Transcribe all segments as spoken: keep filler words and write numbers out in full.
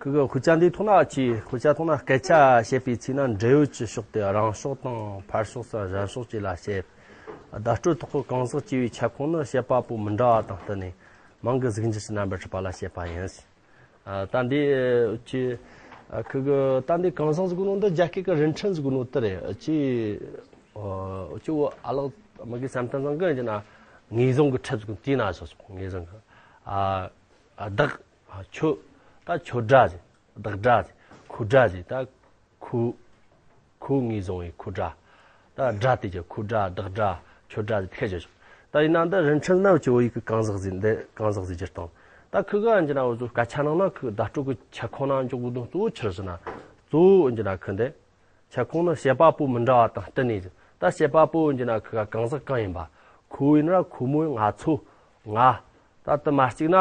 ཁོ་གི་དཔེ་ཆ་འདིའི་ཐོག་ན་ཅི་དཔེ་ཆ་ཐོག་ན་སྐད་ཆ་བཤད་པའི་ཚེ་ན་འབྲེལ་ཡོད་ཀྱི་ཕྱོགས་ཏེ་རང་ཕྱོགས་དང་ཕར་ཕྱོགས་སམ་གཞན་ཕྱོགས་བཅས་ལ་བཤད། བརྡ་སྤྲོད་ཐོག་གི་གང་ཟག་ཅེས་པའི་ཁྱབ་ཁོངས་ནི་བཤད་པ་པོ་མི་འདྲ་བ་དང་བསྟུན་ནས་མིང་གི་གཟུགས་འགྱུར་གྱི་རྣམ་པར་གྲུབ་པ་ལ་བཤད་པ་ཡིན། ཨ། ད་འདི་ཅི་ཨ་ཁོ་གི་ད་འདི་གང་ཟག་ཟེར་གོ་ནོ་འདི་རྒྱ་སྐད་ཀྱི་རིན་ཕྲེང་ཟེར་གོ་ནོ་དེ་རེད། ཅི་ཨ་ཅི་བོ་ཨ་ལགས་མ་གི་བསམ་གཏན་ཚང་གི་ཡིན་ན་ངེས་བཟུང་གི་ཁྲིད་ཟེར་གོ་དེ་ན་སོ་སོ་ངེས་བཟུང་གི་ཨ་ཨ་བདག་ཨ་ཁྱོད་ད་ཁྱོད་སྒྲ་ཟེར། བདག་སྒྲ་ཟེར། ཁོ་སྒྲ་ཟེར། ད་ཁོ་ཁོ་ངེས་བཟུང་བའི་ཁོ་སྒྲ། ད་སྒྲ་དེ་ཀྱི་ཁོ་སྒྲ་བདག་སྒྲ་ཁྱོད་སྒྲ་ཟེར་ཐེ་ཞོག་ད་ཡིན་ན་འདི་རིན་ཕྲེང་རྣམས་ཀྱི་བོད་ཡིག་གི་གང་ཟག་ཟེར་འདི་གང་ཟག་ཟེར་གྱི་སྟངས། ད་ཁོ་གི་ཨ་འཇི་ན་འུ་ཚོ་སྐད་ཆ་ནང་ན་ཁོ་བརྡ་སྤྲོད་ཀྱི་ཁྱབ་ཁོངས་ན་འཇོག་དགོས་དོན་གཙོ་བོ་ཆི་རེད་ཟེར་ན། གཙོ་བོ་ཨ་འཇི་ན་ཁོ་འདི་ཁྱབ་ཁོངས་ནི་བཤད་པ་པོ་མི་འདྲ་བ་དང་བསྟུན་ནས་ཟེར། ད་བཤད་པ་པོ་ཨ་འཇི་ན་ཁོ་ག་གང་ཟག་གང་ཡིན་པ། ཁོ་བོ་ཡིན་ན་ཁོ་མོ་ང་ཚོ་ང་། ད་དེ་མ་གཅིག་ན་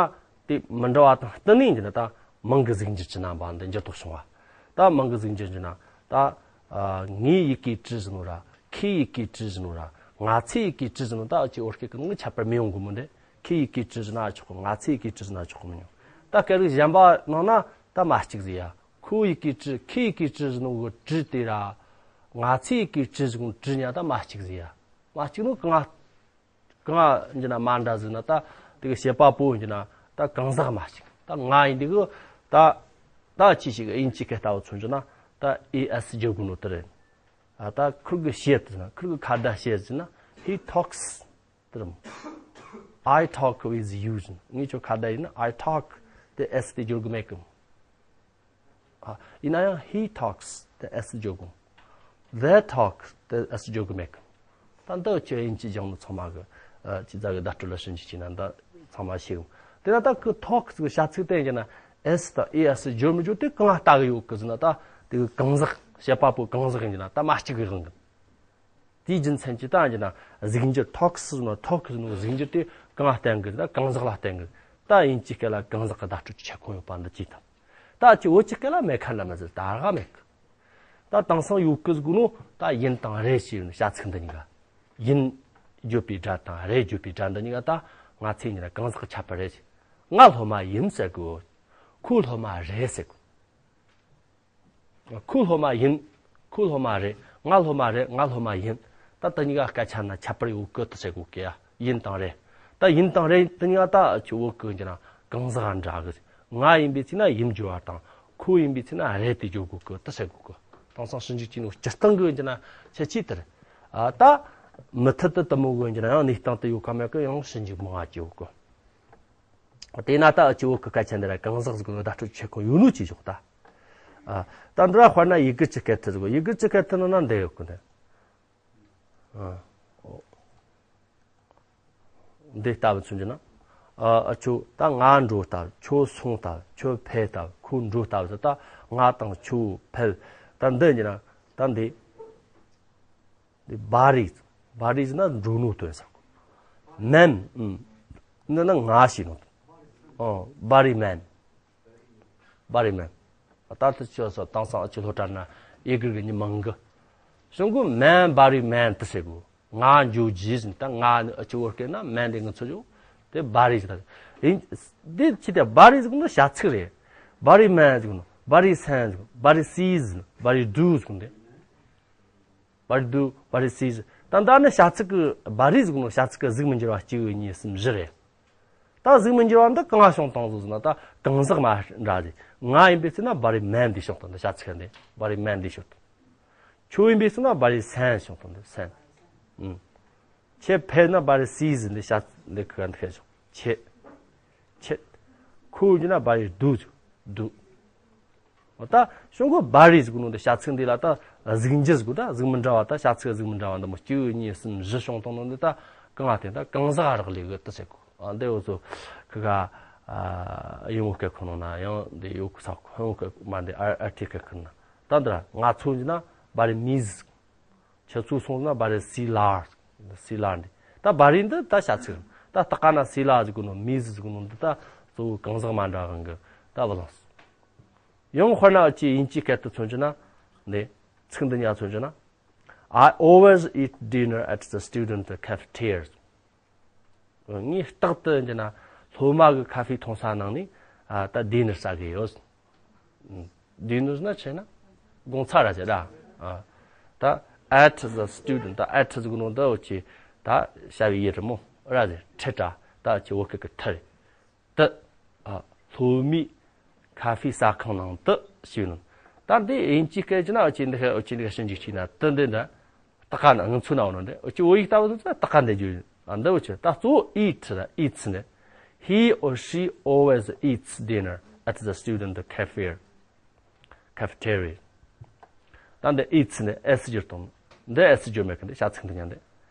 དེ་མི་འདྲ་བ་དང་བསྟུན་ནས་ཡིན་ན་ད་མིང་གི་གཟུགས་འགྱུར་གྱི་རྣམ་པ་འདི་འགྱུར་ལྡོག་བྱུང་བ། ད་མིང་གི་གཟུགས་འགྱུར་གྱི་ན་ད་ཨ་ངའི་ཡི་གེ་བྲི་ཟེར་ནོ་ར། ཁོའི་ཡི་གེ་བྲི་ཟེར་ནོ་ར། ང་ཚོའི་ཡི་གེ་བྲི་ཟེར་ནོ་ད་ཅི་བོད་སྐད་ཀྱི་ནང་ཁྱད་པར་མི་ཡོང་གི་མོ་འདི། ཁོའི་ཡི་གེ་བྲི་ཟེར་ན་ཆོག་གི་ང་ཚོའི་ཡི་གེ་བྲི་ཟེར་ན་ཆོག་གི་མི་ཡོང་། ད་སྐད་རིགས་གཞན་པ་ནང་ན་ད་མ་གཅིག་ཟེར་ཡ། ཁོའི་ཡི་གེ་བྲི་ཁོའི་ཡི་གེ་བྲི་ཟེར་ནོ་གི་བྲི་དེ་ར། ང་ཚོའི་ཡི་གེ་བྲི་ཟེར་གོ་བྲི་ཉ་ད་མ་གཅིག་ཟེར་ཡ། མ་གཅིག་ནོ་གང་། གང་ཡིན་ན་མ་འདྲ་ཟིག་ན་ད་དེ་གི་བཤད་པ་པོ་ཡིན་ན་ད་གང་ཟག་མ་གཅིག་ད་ང་ཡིན་དེ་གི་ད་ད་ཅི་ཞིག་དབྱིན་ཇི་སྐད་ལྟ་བུ་མཚོན་རྒྱུ་ན་ད་ཨི་ཨེས་བརྗོད་དགོས་ནོ་དེ་རེད། ཨ་ད་ཁུར་གི་བཤད་ཟིག་ན་ཁུར་གི་ཁ་བརྡ་བཤད་ཟིག་ན་he talks དེ་རེད། I talk with you ཟིག་ངས་ཁྱོད་ཁ་བརྡ་ཡིན་ན་I talk དེ་ཨེས་དེ་བརྗོད་གི་མེད་གི། ཨ། ཡིན་ན་ཡང་he talks དེ་ཨེས་བརྗོད་དགོས། They talk དེ་ཨེས་བརྗོད་གི་མེད་གི། ད་འདི་ཁྱོད་དབྱིན་ཇི་སྦྱངས་ནོ་ཚང་མ་གི་ཨ་ཅི་ཟེར་གི་བརྡ་སྤྲོད་ལ་ཞིབ་འཇུག་བྱས་ན་འདི་ཚང་མ་ཤེས་གི། དེ་ན་ད་ཁོ་talk ཟེར་གི་བྱ་ཚིག་དེ་ཡིན་ན་ཨེས་དང་ཨི་ཨེས་བརྗོད་མི་བརྗོད་དེ་གང་ལ་ལྟ་གི་ཡོད་གི་ཟེར་ན་ད་དེ་གི་གང་ཟག་བཤད་པ་པོ་གང་ཟག་ཡིན་ན་ད་མ་གཅིག་གི་དབང་གི། དེའི་རྒྱུ་མཚན་གྱིས་ད་ཡིན་ན་གཟུགས་འགྱུར་talks ཟེར་ནོ་talk ཟེར་ནོ་གཟུགས་འགྱུར་དེ་གང་ལ་བརྟེན་གི་ཟེར་ན་གང་ཟག་ལ་བརྟེན་གི། ད་དབྱིན་ཇིའི་སྐད་ལ་གང་ཟག་གི་བརྡ་སྤྲོད་ཀྱི་ཁྱབ་ཁོངས་ཡོད་པ་འདི་ཅིག་དང་། ད་ཅི་བོད་ཀྱི་སྐད་ལ་མེད་ཁ་ན་མི་ཟེར་ད་ར་མེད་གི། ད་དེང་སང་ཡོད་གི་ཟེར་གོ་ནོ་ད་ཡིན་དང་རེད་ཞེས་ཡོད་ནོ་བྱ་ཚིག་འདི་གཉིས་ཀ། ཡིན་བརྗོད་པའི་སྒྲ་དང་རེད་བརྗོད་པའི་སྒྲ་འདི་གཉིས་ཀ་ད་ང་ཚོས་ཡིན་ན་གང་ཟག་གི་ཁྱད་པར་རེད། ང་སློབ་མ་ཡིན་ཟེར་གོ། ཁོ་སློབ་མ་རེད་ཟེར་གོ། ཁོ་སློབ་མ་ཡིན། ཁོ་སློབ་མ་རེད། ང་སློབ་མ་རེད། ང་སློབ་མ་ཡིན། ད་དེ་གཉིས་ཀ་སྐད་ཆ་ན་ཁྱད་པར་ཡོད་གི་དེ་ཟེར་གོ་གི་ཡ། ཡིན་དང་རེད། ད་ཡིན་དང་རེད་དེ་གཉིས་ཀ་ད་ཁྱོད་བོད་གི་ཡིན་ན་གང་ཟག་འདྲ་གི། ང་ཡིན་པའི་ཚེ་ན་ཡིན་བརྗོད་པ་དང་ཁོ་ཡིན་པའི་ཚེ་ན་རེད་དེ་བརྗོད་གོ་གི་དེ་ཟེར་གོ་གི། དེང་སང་ཞིབ་འཇུག་བྱས་ནོ་སྤྱིར་བཏང་གི་ཡིན་ན་ཁྱད་ཆེ་དེ་རེད། ཨ་ད་མུ་མཐུད་དུ་དེ་མོ་གི་ཡིན་ན་ཡང་གནས་སྟངས་དེ་ཡོད་ག་མེད་གི་ཡང་ཞིབ་འཇུག་མང་ང་བྱེད་གོ་གི། དེས་ན་ད་སྤྱི་བོ་གི་སྐད་ཆ་འདི་ལ་གང་ཟག་ཟིག་གི་བརྡ་སྤྲོད་ཆེ་ཁོ་ཡོད་ནོ་ཅི་ཞོག་ད། ཨ། ད་འདི་ར་དཔེར་ན་ཡི་གེ་གཅིག་སྐད་ཐི་ཟིག་གོ། ཡི་གེ་གཅིག་སྐད་ཐི་ནང་ན་འདི་ཡོད་གི་འདི། ཨ། འདི་ལྟ་བུ་མཚོན་རྒྱུ་ན། ཨ་ཨ་ཁྱོད་ད་ང་འགྲོ་ལྟ་བུ་ཁྱོད་སོང་ལྟ་བུ་ཁྱོད་ཕེབས་ལྟ་བུ་ཁོ་འགྲོ་ལྟ་བུ་ཟེར་ད་ང་དང་ཁྱོད་ཕེབས། ད་འདི་ཡིན་ན་ད་འདི། འདི་བཱ་རི། བཱ་རི་ཟེར་ན་འགྲོ་ནོ་དོན་ཟེར་གོ། མེན། ཨུམ། འདི་ན་ང་ཞེས་ནོ། ཨོ། བཱ་རི་མེན། བཱ་རི་མེན། ད་ལྟ་ཁྱོད་སོ་དེང་སང་ཨ་ཅི་ལྷོ་བྲག་ན་ཡི་གེ་གི་ཉི་མང་གི། གཞུང་གི་མེན་བཱ་རི་མེན་དེ་ཟེར་གོ། ང་འགྱོ་རྒྱུ་ཟེར་ད་ང་ནི་ཨ་ཅི་བོད་སྐད་ན་མེན་དེ་ང་ཚོ་ཡོད། དེ་བཱ་རི་ཟེར་ད། ཡིན། འདི་ཅི་སྟེ་བཱ་རི་ཟེར་གོ་ནོ་བྱ་ཚིག་རེད། བཱ་རི་མེན་ཟེར་གོ་ནོ། བཱ་རི་སེན་ཟེར་གོ། བཱ་རི་སི་ཟེར་གོ། བཱ་རི་དུ་ཟེར་གོ་ནོ་དེ། བཱ་རི་དུ། བཱ་རི་སི་ཟེར། ད་ད་ནི་བྱ་ཚིག་གི་བཱ་རི་ཟེར་གོ་ནོ་བྱ་ཚིག་གི་གཟུགས་མི་འགྱུར་བ་གཅིག་གཉིས་གསུམ་བཞི་རེད། ད་གཟུགས་མི་འགྱུར་བ་འདི་གང་བྱུང་བཏང་ཟིག་ཟེར་ན་ད་གང་ཟག་མ་འདྲ་ཟིག་ང་ཡིན་པའི་ཚེ་ན་བཱ་རི་མེན་འདི་བྱུང་བཏང་འདི་བྱ་ཚིག་འདི་བཱ་རི་མེན་འདི་བྱུང་བཏང་། ཁྱོད་ཡིན་པའི་ཚེ་ན་བཱ་རི་སེན་བྱུང་བཏང་འདི་སེན། ཨུམ། ཁྱེད་ཕེབས་ན་བཱ་རི་སི་ཟིག་འདི་བྱ་འདི་གི་འདི་ཁེལ་བྱུང་། ཁྱེད། ཁྱེད། ཁོ་ཡིན་ན་བཱ་རི་དུ་ཟིག་དུ། ད་གཞུང་གི་བཱ་རི་ཟེར་གོ་ནོ་འདི་བྱ་ཚིག་འདི་ལ་ད་གཟུགས་འགྱུར་ཟེར་གོ་ད་གཟུགས་མི་འདྲ་བ་ད་བྱ་ཚིག་གཟུགས་མི་འདྲ་བ་འདི་མོ་གཅིག་གཉིས་གསུམ་བཞི་བྱུང་བཏང་ནོ་འདི་ད་གང་ང་བརྟེན་ད་གང་ཟག་རག་ལས་གི་དེ་ཟེར་གོ། ཨ་འདི་འུ་ཚོ་ཁི་ག་ཨ་ཡིན་འོ་སྐད་ཁོ་ནོ་ན་ཡང་འདི་ཡོད་གི་ས་ཁོ་ཡང་འོ་སྐད་མ་འདི་ཨ་ཨ་ཏི་སྐད་ཁོ་ན་ད་འདི་ར་ང་ཚོ་འདི་ན་བཱ་རི་མི་ཟེར། ཁྱེད་ཚོ་སོང་ན་བཱ་རི་སི་ལར། སི་ལར་འདི། ད་བཱ་རི་འདི་ད་བྱ་ཚིག་རེད། ད་ལྟ་ག་ན་སི་ལར་ཟེར་གོ་ནོ་མི་ཟེར་གོ་ནོ་འདི་ད་གཙོ་བོ་གང་ཟག་མ་འདྲ་གང་གི་ད་བུ་ལོང་སོང་། ཡང་དཔེར་ན་ཅི་དབྱིན་ཇིའི་སྐད་དུ་མཚོན་རྒྱུ་ན། འདི། ཚིག་འདི་ཉག་མཚོན་རྒྱུ་ན། I always eat dinner at the student cafeteria. ངས་རྟག་ཏུ་འདི་ན་སློབ་མ་གི་ཁ་ཧྥེ་འཐུང་ས་ནང་ནས་ཨ་ད་ཌི་ནར་ཟ་གི་ཡོད། Do you know ཟེར་ན་ཆི་ན་དགོང་ཚ་ར་ཟེར་ར། ཨ། ད་at the student ད་at ཟེར་གོ་ནོ་འདི་འུ་ཅི་ད་བྱ་བའི་ཡུལ་རེད་མོ། ར་ཟེར་ཁྲེ་ཏྲ་ད་འུ་ཅི་བོད་སྐད་ཀྱི་ཐ་རེད། ད། ཨ། སློབ་མའི་ཁ་ཧྥེ་ཟ་ཁང་ནང་དུ་ཞུགས་ནས། ད་འདི་དབྱིན་ཇིའི་སྐད་ཀྱི་ན་འུ་ཅི་འདི་ཁ་འུ་ཅི་འདི་ཁ་ཞིབ་འཇུག་བྱས་ན་ད་འདི་འདྲ། ད་ག་ན་ང་ཚོ་ན་འོ་ན་འདི་འུ་ཅི་བོད་ཡིག་ལྟ་བུ་ད་ད་ག་འདི་རྒྱུ། ཨ། འདི་འུ་ཅི་ད་གཙོ་བོ་eat ད་eats ནི། He or she always eats dinner at the student cafe, cafeteria. ད་འདི་eats ནི་s བསྒྱུར་དང་། འདི་s བསྒྱུར་མེད་གི་འདི་བྱ་ཚིག་འདི་ཉན་འདི།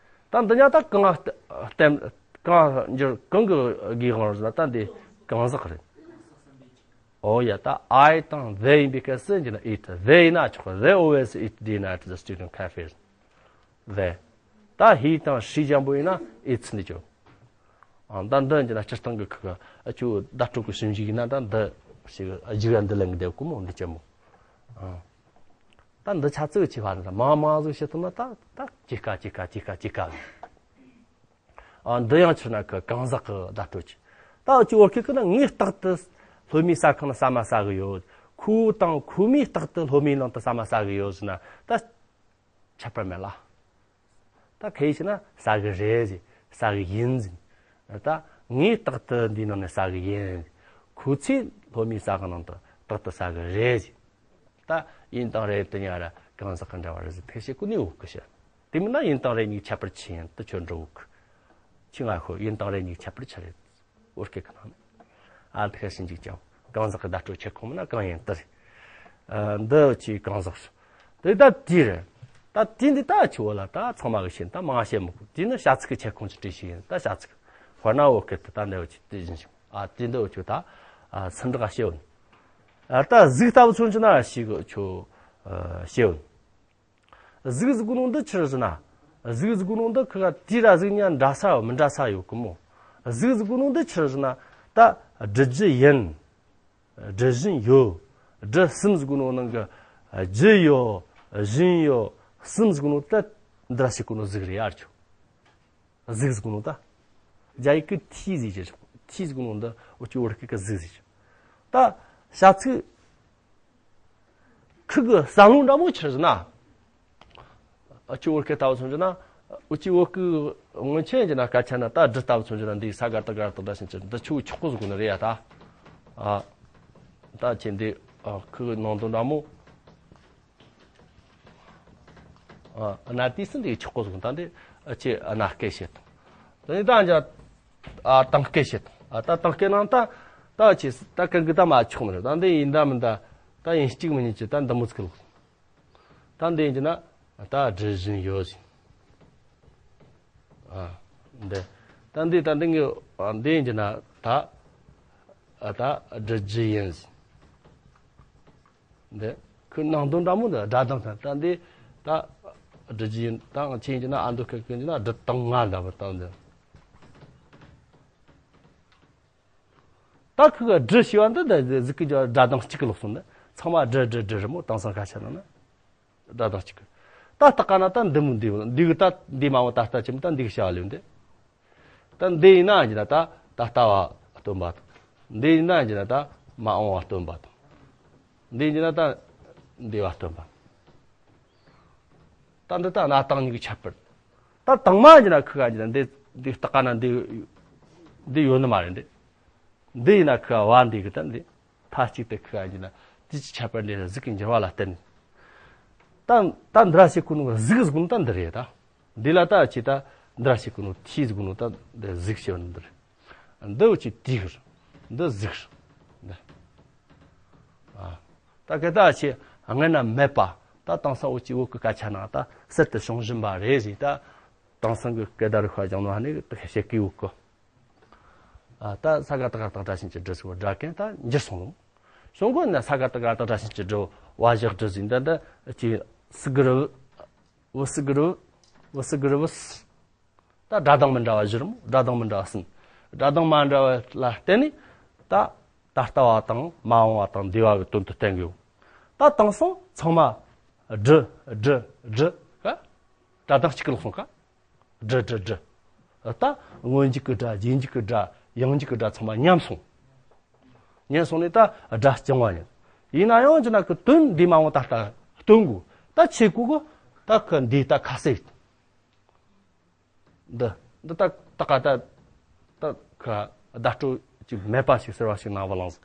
ད་འདི་ཉན་ད་གང་སྟེ་གང་འགྱུར་གང་གི་དགེ་དབང་རེད་ཟེར་ན་ད་འདི་གང་ཟག་རེད། ཨོ་ཡ། ད་I དང་they ཡིན་པའི་སྐབས་སུ་འགྱུར་ན་eat། They ཡིན་ན་ཆོག They always eat dinner at the student cafes. They. ད་he དང་she འཇམ་པོ་ཡིན་ན་eats འདི་ཆོག་ཨ། ད་འདི་འགྱུར་ན་སྤྱིར་བཏང་གི་ཁུ་ག་ཨ་ཆོ་བརྡ་སྤྲོད་ཀྱི་ཞིབ་འཇུག་ཡིན་ན་ད་འདི་ཞིག་རྒྱུག་འདི་ལེན་གི་འདེབས་གོ་མོ་འདི་ཆེན་མོ། ཨ། ད་འདི་ཆ་ཚིག་ཅིག་ཕར་འདི་མང་མང་ཟིག་བཤད་ཐུབ་ན་ད་ད་ཅི་དཀའ་ཅི་དཀའ་ཅི་དཀའ་ཅི་དཀའ། ཨ། འདི་ཡང་ཆི་ན་ཁུ་གང་ཟག་གི་བརྡ་སྤྲོད་ཅིག་ད་འུ་ཅི་བོད་སྐད་ཀྱི་ན་ངས་རྟག་ཏུ་སློབ་མའི་ཟ་ཁང་ན་ཟ་མ་ཟ་གི་ཡོད། ཁོ་དང་ཁོ་མོས་རྟག་ཏུ་སློབ་མའི་ནང་དུ་ཟ་མ་ཟ་གི་ཡོད་ཟེར་ན་ད་ཁྱད་པར་མེད་ལ། ད་ཁ་ཡིག་ཆེ་ན་ཟ་གི་རེད་ཟེར། ཟ་གི་ཡིན་ཟེར། ད་ངས་རྟག་ཏུ་འདིའི་ནང་ནས་ཟ་གི་ཡིན། ཁོ་ཚོས་སློབ་མའི་ཟ་ཁང་ནང་དུ་རྟག་ཏུ་ཟ་གི་རེད་ཟེར། ད་ཡིན་དང་རེད་དེ་གཉིས་ཀ་གང་ཟག་གི་འབྲེལ་བ་རེད་ཟེར་ཐེ་བྱེད་ཀུན་ནས་འུག་གི་ཤི། དེ་མིན་ན་ཡིན་དང་རེད་གཉིས་ཁྱད་པར་ཆེ་ཡིན་དུ་ཁྱོད་འགྲོ་འུག་ཆི་ང་ཤོད་ཡིན་དང་རེད་གཉིས་ཁྱད་པར་ཆི་རེད། བོད་སྐད་ཀྱི་ནང་ནས། ཨ། དེ་ཁ་ཞིབ་འཇུག་ཀྱང་གང་ཟག་གི་བརྡ་སྤྲོད་ཁྱེད་ཁོང་མིན་ན་གང་ཡིན་དེ་རེད། ཨ། འདི་ཅིག་གང་ཟག་རེད། དེ་ད་དེ་རེད། ད་དེ་འདི་ད་ཆི་བོ་ལ་ད་ཚང་མ་གི་ཤེས་ད་མང་བཤད་མི་དགོས། དེ་ནི་བྱ་ཚིག་གི་ཁྱེད་ཁོང་ཅི་བྲིས་ཤིག་ཡིན་ད་བྱ་ཚིག་དཔེར་ན་བོད་སྐད་དུ་ད་འདི་བོ་ཅིག་དེ་བཞིན་ཞིག་ཨ། དེ་འདི་བོ་ཅིག་ད། ཨ། སུམ་འགྲིག་བཤད་འོ། ཨ། ད་གཟུགས་ལྟ་བུ་མཚོན་རྒྱུ་ན་ཞིག་ཆོ། ཨ། བཤད་འོ། གཟུགས་ཟེར་གོ་ནོ་འདི་ཆི་རེད་ཟེར་ན། གཟུགས་ཟེར་གོ་ནོ་འདི་ཁི་ག་དེ་ར་གཟུགས་གཉིས་འདྲ་ས་ཡོད་མི་འདྲ་ས་ཡོད་གི་མོ། གཟུགས་ཟེར་གོ་ནོ་འདི་ཆི་རེད་ཟེར་ན། ད་སྒྲུབ་རྒྱུ་ཡིན། སྒྲུབ་བཞིན་ཡོད། སྒྲུབ་གསུམ་ཟེར་གོ་ནོ་ནང་གི་རྒྱུ་ཡོད། བཞིན་ཡོད། གསུམ་ཟེར་གོ་ནོ་ད་འདི་ར་ཞིག་གོ་ནོ་གཟུགས་རེད་ཡར་ཆོ། གཟུགས་ཟེར་གོ་ནོ་ད། རྒྱ་ཡིག་གི་ཐི་ཟེར་གི་ཐི་ཟེར་གོ་ནོ་འདི་འུ་ཅི་བོད་སྐད་གི་གཟུགས་ཟེར་གི་ད་བྱ་ཚིག་ཁུ་གི་བསམ་བློ་འདྲ་མོ་ཆི་རེད་ཟེར་ན། འུ་ཅི་བོད་སྐད་ལྟ་བུ་མཚོན་རྒྱུ་ན། འུ་ཅི་བོད་སྐད་སྔོན་ཆད་ཡིན་རྒྱུ་ན་སྐད་ཆ་ན་ད་སྒྲུབ་ལྟ་བུ་མཚོན་རྒྱུ་ན་འདི་ས་ག་རྟགས་ག་རྟགས་སྒྲ་ཞིག་ཅི་འདི་ཆུ་ཆོག་གོ་ཟེར་གོ་ནི་རེད་ཡ་ད། ཨ། ད་ཁྱེད་འདི་ཨ་ཁུ་གི་ནང་དོན་འདྲ་མོ། ཨ། གནའ་དུས་སུ་འདི་ཆོག་གོ་ཟེར་གོ་ད་འདི་འུ་ཅི་གནའ་སྐད་བཤད་དང་། ད་ནི་ད་འཇ། ཨ། དེང་སྐད་བཤད་དང་། ཨ། ད་དེང་སྐད་ནང་ད། ད་ཅི་ད་གང་གི་ད་མ་ཆོག་ནི་རེད། ད་འདི་ཡིན་ད་མིན་ད། ད་ཡིན་གཅིག་མིན་གཉིས་ཀྱི་ད་འདི་མོ་ཚིག་ལོག་ད་འདི་ཡིན་གྱི་ན་ད་སྒྲུབ་བཞིན་ཡོད་ཟིན། ཨ། འདི། ད་འདི་ད་འདི་ངི་ཨ། འདི་ཡིན་གྱི་ན་ད། ཨ། ད་སྒྲུབ་རྒྱུ་ཡིན་ཟིན། འདི། ཁོའི་ནང་དོན་འདྲ་མོ་འདི་སྒྲ་གདངས་དང་ད་འདི། ད་སྒྲུབ་རྒྱུ་ཡིན་ད་ང་ཆེན་གྱི་ན་ཨ་མདོ་སྐད་ཀྱི་ན་སྒྲུབ་དང་ང་འདྲ་བ་ད་འདི། ད་ཁོ་གི་སྒྲུབ་ཞེས་པ་འདི་འདི་གཟུགས་ཀྱི་སྒྲ་གདངས་གཅིག་གི་ལོག་སོང་ནི་ཚང་མ་སྒྲུབ་སྒྲུབ་སྒྲུབ་རེད་མོ། དེང་སང་སྐད་ཆ་ནང་ན་སྒྲ་གདངས་གཅིག་གི་ད་ད་ག་ན་ད་འདི་མོ་འདི་མོ་འདི་གི་ད་འདི་མ་འོ་ད་ལྟ་ཅི་མོ་ད་འདི་གི་བྱ་བ་ལེན་འདི། ད་འདི་ཡིན་ན་ཡིན་ན་ད་ད་ལྟ་བ་སྟོན་པ་དང་། འདི་ཡིན་ན་ཡིན་ན་ད་མ་འོངས་པ་སྟོན་པ་དང་། འདི་ཡིན་ན་ད་འདས་པ་སྟོན་པ། ད་འདི་ད་གནའ་དེང་གཉིས་ཀྱི་ཁྱད་པར། ད་དང་མ་ཡིན་ན་ཁི་ག་ཡིན་ན་འདི་འདི་ལྟ་ག་ན་འདི་འདི་ཡོད་ནི་མ་རེད་འདི། འདི་ཡིན་ན་ཁི་ག་བ་འདི་གི་ད་འདི་མཐའ་གཅིག་ཏུ་ཁི་ག་ཡིན་ན་དེ་ཅི་ཁྱད་པར་འདི་གཟུགས་ཀྱི་འགྱུར་བ་ལ་བརྟེན། ད་ད་འདི་ར་ཞིག་གོ་ནོ་གཟུགས་ཟེར་གོ་ནོ་ད་འདི་རེད་ད། འདི་ལ་ད་ཅི་ད་འདི་ར་ཞིག་གོ་ནོ་ཐི་ཟེར་གོ་ནོ་ད་འདི་གཟུགས་ཞེས་པ་འདི་རེད། འདི་འུ་ཅི་དེ་གི་རེད། འདི་གཟུགས་རེད། འདི། ཨ། ད་ག་ད་ཆེ་སྔ་ན་མེད་པ། ད་དེང་སང་འུ་ཅི་བོད་ཀྱི་སྐད་ཆ་ནང་ད་གསར་དུ་བྱུང་བཞིན་པ་རེད་ཟེར། ད་དེང་སང་གི་སྐད་བརྡ་རིག་པ་སྦྱང་ནོ་ཧ་ནི་ད་བཤད་ཀི་བོད་ཀྱི། ཨ། ད་ས་ག་བཏགས་སྒ་རྟགས་སྒྲ་ཞབས་ཀྱུ་སྒྲུབ་ཟེར་བ་སྒྲ་གན་ད་འགྱུར་སོང་ལོ། བྱུང་གོ་ན་ས་ག་བཏགས་སྒ་རྟགས་སྒྲ་ཞབས་ཀྱུ་སྒྲུབ་བ་ཞབས་སྒྲུབ་ཟེར། ད་ད་ཅི་སི་གི་རི་བུ་སི་གི་རི་བུ་བུ་སི་གི་རི་བུ་སི། ད་སྒྲ་གདངས་མི་འདྲ་བ་བཞི་རེད་མོ། སྒྲ་གདངས་མི་འདྲ་བ་གསུམ། སྒྲ་གདངས་མ་འདྲ་བ་ལ་བརྟེན་ནས་ད་ད་ལྟ་བ་དང་མ་འོངས་པ་དང་འདས་པ་གི་དོན་དུ་བསྟན་གི་ཡོད། ད་དེང་སང་ཚང་མ་སྒྲུ་སྒྲུ་སྒྲུ་ག་སྒྲ་གདངས་གཅིག་གི་ལོག་སོང་ག་སྒྲུ་སྒྲུ་སྒྲུ། ད་སྔོན་འཇུག་གི་སྒྲ་རྗེས་འཇུག་གི་སྒྲ་ཡང་འཇུག་གི་སྒྲ་ཚང་མ་ཉམས་སོང་། ཉན་སོང་ནས་ད་སྒྲ་རྐྱང་བ་ཡིན། ཡིན་ན་ཡང་ཅི་ན་ཁི་དོན་འདི་མ་འོང་ད་ལྟ་སྟོན་དགོས། ད་ཆེ་གོ་གོ་ད་ཁི་འདི་ད་ཁ་སེ། འདི་འདི་ད་ད་ག་ད་ད་ཁ་བརྡ་སྤྲོད་ཅིག་མེད་པ་ཞིག་ཟེར་བ་ཞིག་ནང་བ་ལངས།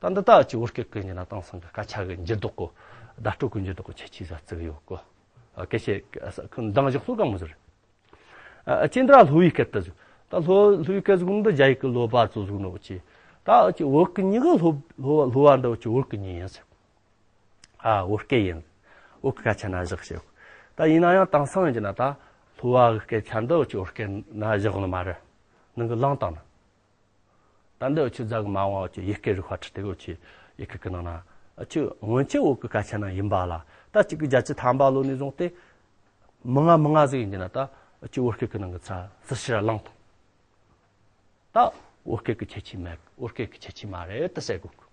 ད་འདི་ད་ཅི་བོད་སྐད་ཀྱི་ཉིན་ན་དེང་སང་གི་སྐད་ཆ་གི་འགྱུར་ལྡོག་གོ། བརྡ་སྤྲོད་ཀྱི་འགྱུར་ལྡོག་གི་ཁྱད་ཆོས་ཟ་ཚིག་ཡོད་གོ། སྐད་ཆ་ཁི་འདང་བཞག་སོ་གང་མི་ཟེར། ཨ་ཅི་འདྲ་སློབ་བུའི་སྐད་དུ་ཟིག་ད་སློབ་སློབ་བུའི་སྐད་ཟིག་འདི་རྒྱ་ཡིག་གི་སློབ་པ་ཚོ་ཟིག་ནོ་ཅི། ད་ཨ་ཅི་བོད་ཀྱི་མྱི་གི་སློབ་སློབ་སློབ་བ་འདི་ཨ་ཅི་བོད་ཀྱི་མྱི་ཡིན་ཟེར། ཨ་བོད་སྐད་ཡིན། བོད་ཀྱི་སྐད་ཆ་ན་བཞག་ཞེས། ད་ཡིན་ན་ཡང་དེང་སང་ཡིན་གྱི་ན་ད་སློབ་བ་གི་སྐད་ཆ་འདི་ཨ་ཅི་བོད་སྐད་ན་བཞག་ནི་མ་རེད། ནང་གི་བླངས་བཏང་ནི། ད་འདི་འུ་ཆོ་རྫ་གི་མ་འོངས་འུ་ཆོ་ཡི་གེ་རིག་པ་ཁྲིད་དེ་འུ་ཆོ་ཡི་གེ་གི་ནང་ན་འུ་ཆོ་སྔོན་ཆད་བོད་གི་སྐད་ཆ་ནང་ཡིན་པ་ལ། ད་གཅིག་གི་བརྒྱད་ཅུ་ཐམ་པ་ལོ་ནས་བཟུང་སྟེ་མི་ང་མི་ང་ཟིག་ཡིན་གྱི་ན་ད་འུ་ཆོ་བོད་སྐད་གི་ནང་གི་ཚ་ཟི་ཤི་ར་ལངས་ཐོང་། ད་བོད་སྐད་གི་ཁྱད་ཆོས་མེད། བོད་སྐད་གི་ཁྱད་ཆོས་མ་རེད་ད་ཟེར་དགོས་གི།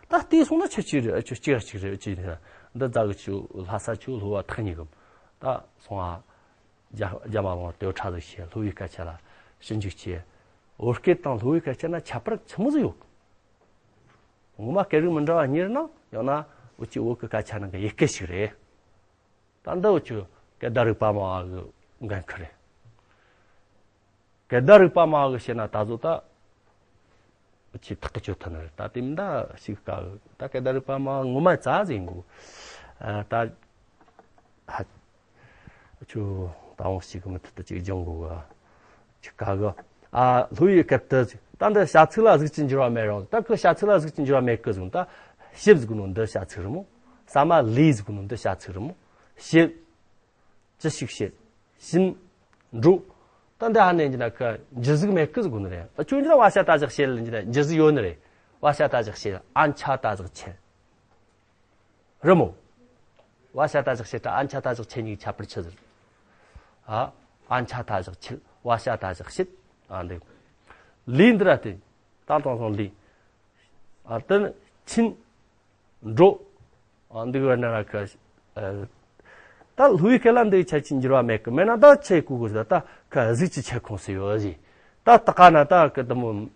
ད་བལྟས་སོང་ན་ཁྱད་ཆོས་རེད། འུ་ཆོ་གཅིག་གཅིག་རེད། འུ་ཆོ་འདི་རྫ་གི་ཆོ་ལྷ་ས་ཆོ་སློབ་བ་ཐག་ཉེ་གི། ད་སོང་ཨ། རྒྱ་རྒྱ་མ་ལོང་དེ་ཁྲ་ཟིག་བཤད། སློབ་བུའི་སྐད་ཆ་ལ་ཞིབ་འཇུག་བྱས། བོད་སྐད་དང་སློབ་བུའི་སྐད་ཆ་ན་ཁྱད་པར་ཆི་མོ་ཟིག་ཡོད། ངོ་མ་སྐད་རིགས་མི་འདྲ་བ་གཉིས་རེད་ན་ཡང་ན་འུ་ཆོ་བོད་ཀྱི་སྐད་ཆ་ནང་གི་ཡི་གེ་ཞིག་རེད། ད་འདི་འུ་ཆོ་སྐད་བརྡ་རིག་པ་མ་བ་གི་འགན་ཁུར་རེད། སྐད་བརྡ་རིག་པ་མ་བ་གི་བཤད་ན་ད་གཟོད་ད། ཆེ་ཐག་གི་ཆོད་ཐུབ་ནི་རེད། ད་དེ་མི་འདྲ་ཞིག་དཀའ་གི། ད་སྐད་བརྡ་རིག་པ་མ་ངོ་མ་རྩ་ཟིན་གོ། ཨ་ད་ཧ་ཆུ་ད་འོང་ཞིག་མི་ཐུབ་ད་ཅིག་སྦྱོང་གོ་ག་ཅིག་དཀའ་གི། ཨ་ལྷོ་ཡི་སྐད་དུ་ཅིག་ད་འདི་བྱ་ཚིག་ལ་གཟུགས་ཀྱི་འགྱུར་བ་མེད་རུང་། ད་ཁི་བྱ་ཚིག་ལ་གཟུགས་ཀྱི་འགྱུར་བ་མེད་གི་ཟིག་ད་ཞིབ་ཟིག་ནོ་འདི་བྱ་ཚིག་རེད་མོ། ས་མ་ལི་ཟིག་ནོ་འདི་བྱ་ཚིག་རེད་མོ། ཞིབ། ཅི་ཞིག་བྱེད། ཕྱིན། འགྲོ། ད་འདི་ཧ་ནས་འདི་ན་ཁ་འཇུ་གཟུགས་མེད་ཀི་ཟིག་དགོས་ནི་རེད། ཨ་ཁྱོད་འདི་ན་བ་ཤ་ད་ཞག་བྱེད་ལ་འདི་ན་འཇུ་གཟུགས་ཡོད་ནི་རེད། བ་ཤ་ད་ཞག་བྱེད། ཨན་ཆ་ད་ཞག་ཆེ། རི་མོ། བ་ཤ་ད་ཞག་བྱེད་དྲ་ཨན་ཆ་ད་ཞག་ཆེ་གཉིས་ཁྱད་པར་ཆི་ཟིག་ཨ། ཨན་ཆ་ད་ཞག་ཆེ། བ་ཤ་ད་ཞག་བྱེད། ཨ་འདི། ལས་འདི་ར་དེ། ད་དང་སོང་ལས། ཨ་དེ་ནི་ཕྱིན། འགྲོ། ཨ་འདི་གི་བར་ན་ར་ཁ། ཨ་ད་ལྷོའི་སྐད་ལ་འདི་ཆ་ཅི་འགྱུར་བ་མེད་གི། མེད་ན་ད་ཆེ་གུ་གུ་ཟེར་ད་ཁ་གཟུགས་ཀྱི་ཆེ་ཁུངས་སུ་ཡོད་ཟེར། ད་ད་ག་ན་ད་ཀི་དུ་མོ་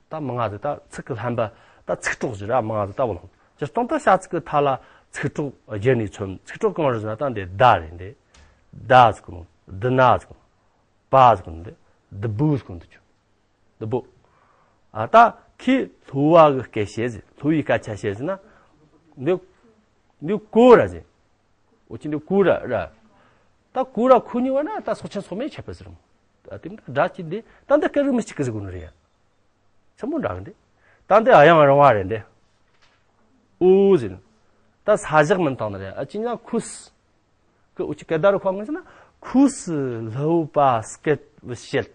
ད་མང་ང་ཟེར། ད་ཚིག་གི་ལྷན་པ་ད་ཚིག་གྲོགས་ཟེར་ར་མང་ང་ཟེར་ད་བོ་ལང་། སྤྱིར་བཏང་ད་བྱ་ཚིག་གི་མཐའ་ལ་ཚིག་གྲོགས་རྒྱན་ནས་མཚོན། ཚིག་གྲོགས་གང་རེད་ཟེར་ན་ད་འདི་ད་རེད། འདི་ད་ཟེར་གོ་ནོ། འདི་ན་ཟེར་གོ་ནོ། པ་ཟེར་གོ་ནོ། འདི་འདི་བུ་ཟེར་གོ་ནོ་འདི་ཆུ། འདི་པོ། ཨ་ད་ཁི་ལྷོ་བ་གི་སྐད་བཤད་ཟེར། ལྷོ་ཡི་སྐད་ཆ་བཤད་ཟེར་ན། འདི་འདི་ཀོ་ར་ཟེར། འོ་ཅི་འདི་ཀོ་ར་ར། ད་ཀོ་ར་ཁོ་གཉིས་བ་ན་ད་སོག་ཆེན་སོག་མེད་ཁྱད་པར་ཟེར་མོ། ད་དེ་འདྲ་སྒྲ་ཅི་འདི་ད་འདི་སྐད་རིགས་མི་གཅིག་གི་ཟེར་གོ་ནི་རེད་ཡ། ཆི་མོ་འདྲ་གི་འདི། ད་འདི་ཨ་ཡང་རང་བ་རེད་འདི། འོ་ཟེར། ད་ས་བཞག་མིན་བཏང་ནི་རེད། ཨ་ཅི་ཉ་ཁུ་སི། ཀི་འུ་ཅི་སྐད་བརྡ་རུ་ཁོ་ངོས་ཟེར་ན་ཁུ་སི་ལྷོ་བ་སྐད་བཤད།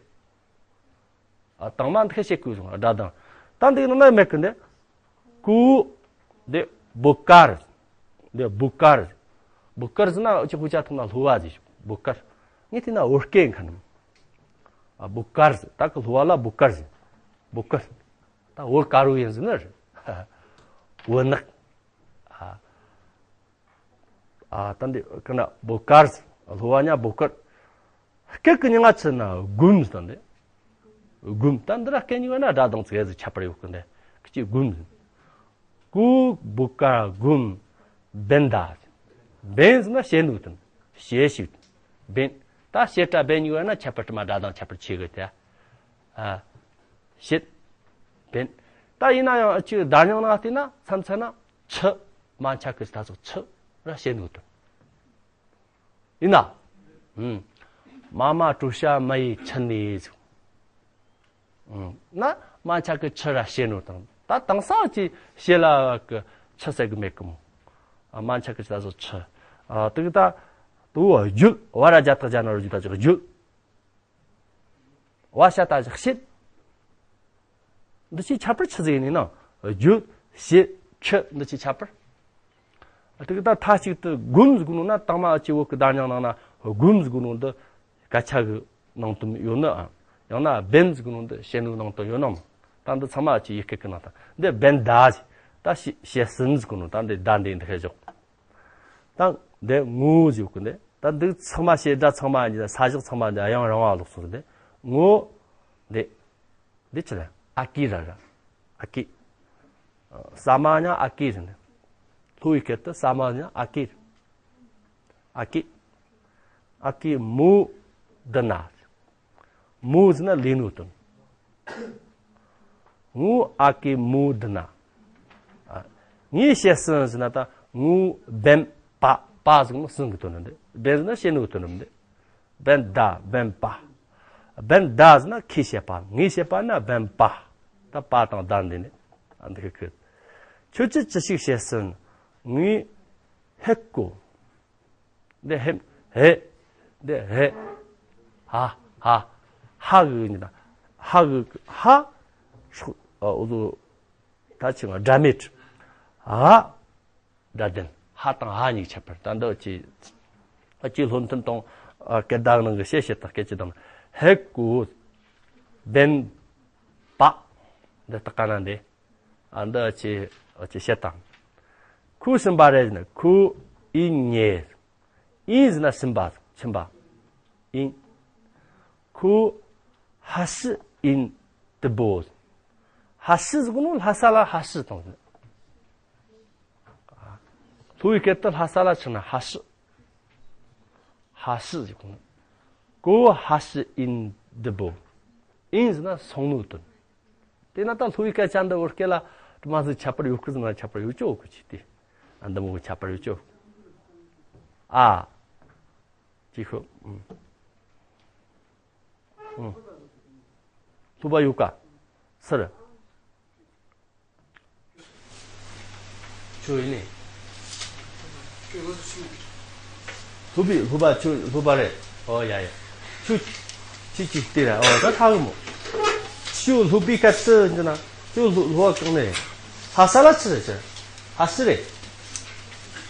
ཨ་དང་མ་འདི་ཤེས་ཀུ་སོང་སྒྲ་དང་། ད་འདི་ནང་ན་མེད་གི་འདི། ཀུ། འདི་བུ་དཀར། འདི་བུ་དཀར། བུ་དཀར་ཟེར་ན་འུ་ཅི་ཧུ་ཅ་ཐུང་ན་ལྷོ་བ་ཟེར་བུ་དཀར། ངས་དེ་ན་བོད་སྐད་མཁན་ནམ། ཨ་བུ་དཀར་ཟེར། ད་ཀི་ལྷོ་བ་ལ་བུ་དཀར་ཟེར། བུ་དཀར། ད་བོད་དཀར་བོ་ཡིན་ཟེར་ནི་རེད། བོད་ནག་ཨ། ཨ་ད་འདི་ཀི་ན་བོ་དཀར། ལྷོ་བ་ཉ་བོ་དཀར། སྐད་ཀི་ཉི་ང་ཚི་ན་གུམ་ཟེར་ད་འདི། གུམ། ད་འདི་ར་སྐད་ཉི་བ་ན་སྒྲ་གདངས་ཚིག་ཟིག་ཁྱད་པར་ཡོད་ཀི་འདི། ཀི་ཅི་གུམ་ཟེར། ཀུ་བོ་དཀར་གུམ། བེན་ད་ཟེར། བེན་ཟེར་ན་བྱེད་ནུ་དང་བྱེད་ཞིག་བེན། ད་བྱེད་དྲ་བེན་ཉི་བ་ན་ཁྱད་པར་དྲི་མ་སྒྲ་གདངས་ཁྱད་པར་ཆེ་གི་དེ། ཨ། བྱེད། བེན། ད་ཡིན་ན་ཡང་ཨ་ཅི་བརྡ་རྙིང་ནང་བལྟས་ན་མཚམས་མཚམས་ན་ཆུ། མ་ཆ་གི་ད་སོགས་ཆུ་ར་བྱེད་ནུ་དུ། ཡིན་ན། ཨུམ། མ་མ་གྲོ་ཤ་མ་ཡི་ཆུ་ནི་ཟིག་ཨུམ། ན་མ་ཆ་གི་ཆུ་ར་བྱེད་ནུ་དང་། ད་དེང་སང་ཅི་བྱེད་ལ་གི་ཆུ་ཟེར་གི་མེད་གི་མོ། ཨ་མ་ཆ་གི་ད་སོགས་ཆུ། ཨ་དེ་གི་ད་དུ་བརྗོད། བ་ར་རྒྱ་ཐག་རྒྱ་ན་རོ་རྒྱུ་ད་ཅིག་བརྗོད། བ་ཤ་ད་ཞག་བྱེད། འདི་ཆོའི་ཁྱད་པར་ཆི་ཟིག་ཡིན་ནི་ན། རྒྱུ། བྱེད། ཆུ། འདི་ཆོའི་ཁྱད་པར། དེ་གི་ད་མཐའ་གཅིག་ཏུ་སྒོམ་ཟེར་གོ་ནོ་ན་དང་མ་ཨ་ཅེ་བོད་ཀྱི་བརྡ་རྙིང་ནང་ན་སྒོམ་ཟེར་གོ་ནོ་འདི་སྐད་ཆ་གི་ནང་དོན་ཡོད་ནི་ཨ། ཡང་ན་བེམ་ཟེར་གོ་ནོ་འདི་བྱེད་ནུ་ནང་དོན་ཡོད་ནམ། ད་འདི་ཚང་མ་ཨ་ཅེ་ཡི་སྐད་ཀྱི་ནང་ད་འདི་བེན་ད་ཟེར། ད་བྱེད་བྱེད་ཟིན་ཟེར་གོ་ནོ་ད་འདི་ད་འདི་འདི་ཧེ་ཞོག་ད་འདི་ངོ་ཟེར་གོ་འདི། ད་འདི་ཚང་མ་བྱེད་སྒྲ་ཚང་མ་འདི་ས་བཞག་ཚང་མ་འདི་ཨ་ཡང་རང་བ་ལོག་སོང་ཟེར་འདི། ངོ་འདི། འདི་ཆི་རེད། ཨ་ཀི་ར་ར། ཨ་ཀི། ས་མ་ཉ་ཨ་ཀི་རེད་འདི། ལྷོ་བའི་སྐད་དུ་ཟ་མ་ཡིན་ན་ཨ་ཀེ། ཨ་ཀེ། ཨ་ཀེ་མོ་དི་ན། མོ་ཟེར་ན་ལས་ནོ་དོན། ངོ་ཨ་ཀེ་མོ་དི་ན། ཨ། ངས་བཤད་སྲིན་ཟེར་ན་ད་ངོ་བན་པ། པ་ཟེར་ན་སྲིན་གི་དོན་རེད། བན་ཟེར་ན་བཤད་ནོ་དོན་རེད། བན་ད་བན་པ། བན་ད་ཟེར་ན་ཁོས་བཤད་པ། ངས་བཤད་པ་ན་བན་པ། ད་པ་དང་ད་འདི་ནི་ཨ་འདི་གི་ཁོས། ཁྱོད་ཀྱིས་ཅི་ཞིག་བཤད་སྲིན། ངས་ཧེ་ཀོ། འདི་ཧེ། ཧེ། འདི་ཧེ། ཧ། ཧ། ཧ་གི་ནི་ད། ཧ་གི་ཧ། ཧ། འོ་ཟོ། ད་ཅི་ང་སྒྲ་མེད། ཧ། སྒྲ་ལྡན། ཧ་དང་ཧ་གཉིས་ཁྱད་པར། ད་འདི་ཅི། ཨ་ཅི་ལྷོ་མཐུན་དང་། ཨ། སྐད་བརྡ་ནང་གི་བཤད་བཤད་དང་སྐད་ཅིག་དང་། ཧེ་ཀོ། བན་པ། འདི་ད་ག་ན་འདི། ཨ་འདི་ཅི། ཨ་ཅི་བཤད་དང་། ཁོ་སུན་པ་རེད་ན་ཁོ་ཨིན་ཉེ། ཨིན་ཟེར་ན་སུན་པ། སུན་པ། ཨིན། ཁོ་ཧ་ཤི་ཨིན་དི་བོ། ཧ་ཤི་ཟེར་གོ་ནོ་ལྷ་ས་ལ་ཧ་ཤི་དང་། ལྷོ་བའི་སྐད་དུ་ལྷ་ས་ལ་ཆགས་ན་ཧ་ཤི། ཧ་ཤི་ཟེར་གོ་ནོ། ཁོ་ཧ་ཤི་ཨིན་དི་བོ། ཨིན་ཟེར་ན་སོང་ནོ་དོན། དེས་ན་ད་ལྷོ་བའི་སྐད་ཆ་འདི་བོད་སྐད་ལ་དུ་མ་ཟིག་ཁྱད་པར་ཡོད་གི་ཟེར་ན་ཁྱད་པར་ཡོད་ཅོག་གི་ཆེ་སྟེ། ཨ་འདི་མོ་གི་ཁྱད་པར་ཡོད་ཅོག་ཨ། ཅི་ཤོ། ཨུམ། ཨུམ། ལྷོ་པ་ཡོད་ཀ་སར། ཁྱོད་ཡིན་ནི། ལྷོ་པའི་ལྷོ་པ། ཁྱོད་ལྷོ་པ་རེད། ཨོ་ཡ་ཡ། ཁྱོད་ཁྱོད་ཅིག་ལྟོས་ར། ཨོ་ད་ཧ་གི་མོ། ཁྱོད་ལྷོ་པའི་སྐད་དུ་འདི་ན། ཁྱོད་ལྷོ་ལྷོ་པ་གང་ནས། ལྷ་ས་ལ་ཆི་རེད་ཆི། ཧ་ཤི་རེད།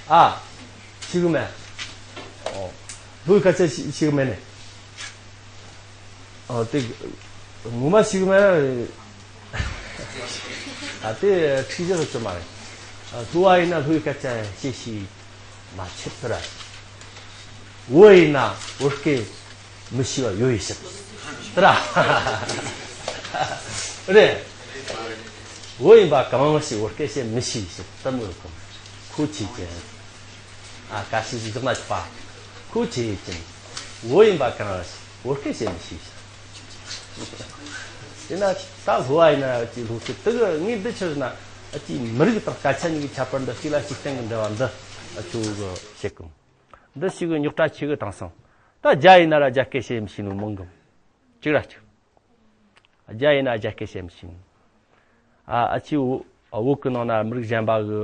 ཨ། ཤི་གི་མེད། ཨོ། ལྷོའི་སྐད་ཆ་ཤི་ཤི་གི་མེད་ནས། ཨོ་དེ། ངོ་མ་ཤི་གི་མེད། ཨ་དེ་ཁྲིག་ཤི་ཟེར་གི་མ་རེད། ཨ་ལྷོ་བ་ཡིན་ན་ལྷོའི་སྐད་ཆ་ཤེས་ཤེས། མ་ཆད་དུ་ར། བོད་ཡིན་ན་བོད་སྐད་མི་ཤེས་པ་ཡོད་ཡོད་ཤག་དུ་ར། རེད། བོད་ཡིན་པ་གང་ཞིག་བོད་སྐད་བཤད་མི་ཤེས་ཤག་དུ་མོ་ཡོད་གམ། ཁོ་ཆེ་ཅན། ཨ་ཀ་ཤི་ཞིག་འཇོག་ན་ཆོག་པ། ཁོ་ཆེ་ཅན། བོད་ཡིན་པ་གང་ཞིག་བོད་སྐད་བཤད་མི་ཤེས་ཤག་དེ་ན་ད་ལྷོ་བ་ཡིན་ན་ཅི་ལྷོ་སྐད་དུ་གི་ངས་འདི་ཕྱིར་ན་ཨ་ཅི་མི་རིགས་དང་སྐད་ཆ་གཉིས་ཀྱི་ཁྱད་པར་འདི་གཅིག་ལ་གཅིག་བརྟེན་གྱི་འབྲེལ་བ་འདི་ཨ་ཆོ་གི་བཤད་གོ། འདི་ཞིག་གི་རྙོག་དྲ་ཆེ་གི་དང་སང་། ད་རྒྱ་ཡིན་ན་ར་རྒྱ་སྐད་བཤད་མི་ཤེས་ནོ་མང་གི། གཅིག་ར་གཅིག་རྒྱ་ཡིན་ན་རྒྱ་སྐད་བཤད་མི་ཤེས་ནོ། ཨ་ཨ་ཅི་བོད་གི་ནང་ན་མི་རིགས་གཞན་པ་གི་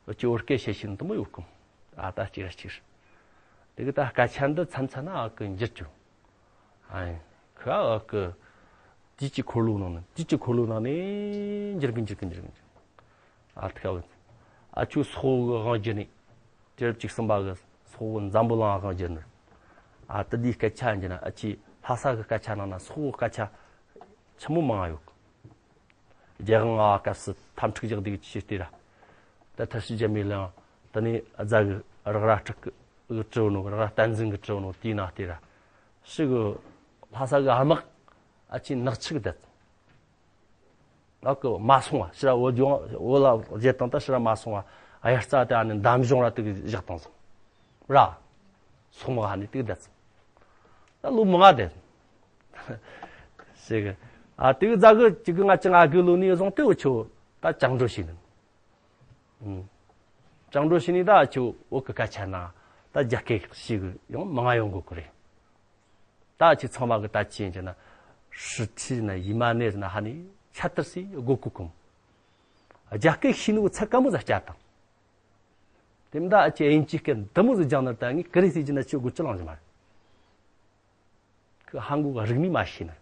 ཨ་ཅི་བོད་སྐད་བཤད་ཤེས་ནོ་དུ་མོ་ཡོད་གི། ཨ་ད་གཅིག་ར་གཅིག་ར། དེ་གི་ད་སྐད་ཆ་འདི་མཚམས་མཚམས་ན་ཨ་གི་འགྱུར་གྱི། ཨ་ཁ་ཨ་ཀི། དུས་ཀྱི་འཁོར་ལོ་ནང་ནས། དུས་ཀྱི་འཁོར་ལོ་ནང་ནས་འགྱུར་གི་འགྱུར་གི་འགྱུར་གི་འགྱུར། ཨ་ཐུག་ག་ཨ་ཆོ་སོག་གི་དབང་བསྒྱུར་ནས། དུས་རབས་བཅུ་གསུམ་པ་གི་སོག་འཛམ་བུ་གླིང་དབང་བསྒྱུར་ནས། ཨ་དེ་དུས་སྐད་ཆ་འགྱུར་ན་ཨ་ཅི་ལྷ་ས་གི་སྐད་ཆ་ནང་ན་སོག་གི་སྐད་ཆ་ཆི་མོ་མང་ང་ཡོད་གི། རྒྱལ་དབང་ལྔ་པ་སྐབས་སུ་འཐབ་འཁྲུག་རྒྱག་དུས་ཀྱི་ཆེ་སྟེ་ར། ད་ཐར་ཤུལ་རྒྱ་མི་ལང་དེ་ནས་རྫ་གི་རག་ར་སྤྲུག་གི་གྲི་བོ་ནོ། རག་ར་བསྟན་འཛིན་གི་གྲི་བོ་ནོ་དེའི་ནང་སྟེ་ར། ཕྱི་གི་ལྷ་ས་གི་དམག་ཨ་ཆེ་ནག་ཆི་གི་བསྡད། ཨ་ཀི་མ་སོང་བ་ཕྱི་ར་བོད་ལྗོངས་བོད་ལ་བརྗེད་བཏང་། ད་ཕྱི་ར་མ་སོང་བ་དབྱར་རྩྭ་དེ་ཨ་ནི་འདམ་གཞུང་ར་དེ་གི་བཞག་བཏང་སོང་ར། སོག་དམག་ཧ་ནི་དེ་གི་བསྡད་སོང་། ད་ལོ་མང་ང་བསྡད་ཟེར་གི། ཨ་དེ་གི་རྫ་གི་ཅིག་གི་ལྔ་བཅུ་ང་དགུ་ལོ་ནས་བཟུང་སྟེ་འུ་ཆོ་ད་བཅིངས་འགྲོལ་བྱས་ནི། ཨུམ། བཅིངས་འགྲོལ་བྱས་ནས་ད་ཨ་ཆོ་བོད་གི་སྐད་ཆ་ན་ད་རྒྱ་སྐད་ཤེས་གི་ཡང་མང་ང་ཡོང་དགོས་གི་རེད། ད་ཨ་ཆོ་ཚང་མ་གི་ད་ཅི་ཡིན་ཟེར་ན། ཧྲི་ཁྲི་ན་ཡི་མ་ནེ་ཟེར་ན་ཧ་ནི་ཆ་ཏི་སི་དགོས་གི་གོ་མོ། རྒྱ་སྐད་ཤེས་ནོ་ཚད་ག་མོ་ཟིག་སྐྱ་དང་། དེ་མི་ད་ཨ་ཆོ་དབྱིན་ཇིའི་སྐད་འདི་མོ་ཟིག་སྦྱངས་ན་ད་ངས་ཀི་རི་ཟེར་གྱི་ན་ཆོ་དགོས་ཅི་ལང་ཟེར་མ་རེད། ཁོས་ཧ་གོ་གི་རིག་གནས་མ་ཤེས་ན།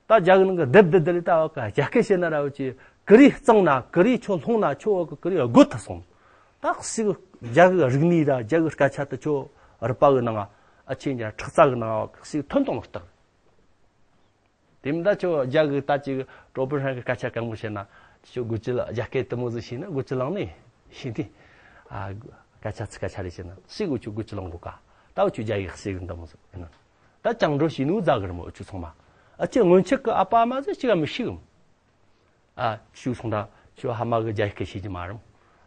ད་རྒྱ་གི་ནང་གི་སྡེབ་སྡེབ་སྡེབ་ལས་ད་བ་གི་རྒྱ་སྐད་བཤད་ན་ར་བ་ཅི་ཀི་རི་གཙང་ན་ཀི་རི་ཁྱོད་ལྷུང་ན་ཁྱོད་བ་གི་ཀི་རི་དགོད་ཐུབ་སོང་། ད་ཞིག་རྒྱ་གི་རིག་གནས་ར་རྒྱ་གི་སྐད་ཆ་དེ་ཁྱོད་རུས་པ་གི་ནང་ཨ་ཆེ་འཇའ་ཁྲག་རྩ་གི་ནང་ཞིག་ཐོན་གཏོང་ལ་བརྟག་དེ་མི་ད་ཁྱོད་རྒྱ་གི་ད་ཅིག་ཀྲོ་པི་ཧྲན་གི་སྐད་ཆ་གང་མོ་བཤད་ན་ཁྱོད་དགོད་ཅི་ལ་རྒྱ་སྐད་དེ་མོ་ཟིག་ཤེས་ན་དགོད་ཅི་ལང་ནི་ཤེས་ཏེ། ཨ་སྐད་ཆ་ཚིག་སྐད་ཆ་རེ་བཤད་ན་ཞིག་འུ་ཆོ་དགོད་ཅི་ལང་གོ་ཀ་ད་འུ་ཆོ་རྒྱ་ཡིག་ཞིག་འདི་མོ་ཟིག་ཡིན་ན། ད་བཅིངས་འགྲོལ་བྱས་ནོ་རྫ་གི་རེད་མོ་འུ་ཆོ་ཚང་མ། ཨ་ཅེ་སྔོན་ཆད་གི་ཨ་ཕ་ཨ་མ་ཟིག་ཅིག་ག་མི་ཤེས་གི་མོ། ཨ་ཞུ་སོང་ད་ཁྱོད་ཕ་མ་གི་རྒྱ་ཡིག་སྐད་ཤེས་ཀྱི་མ་རེད་མོ།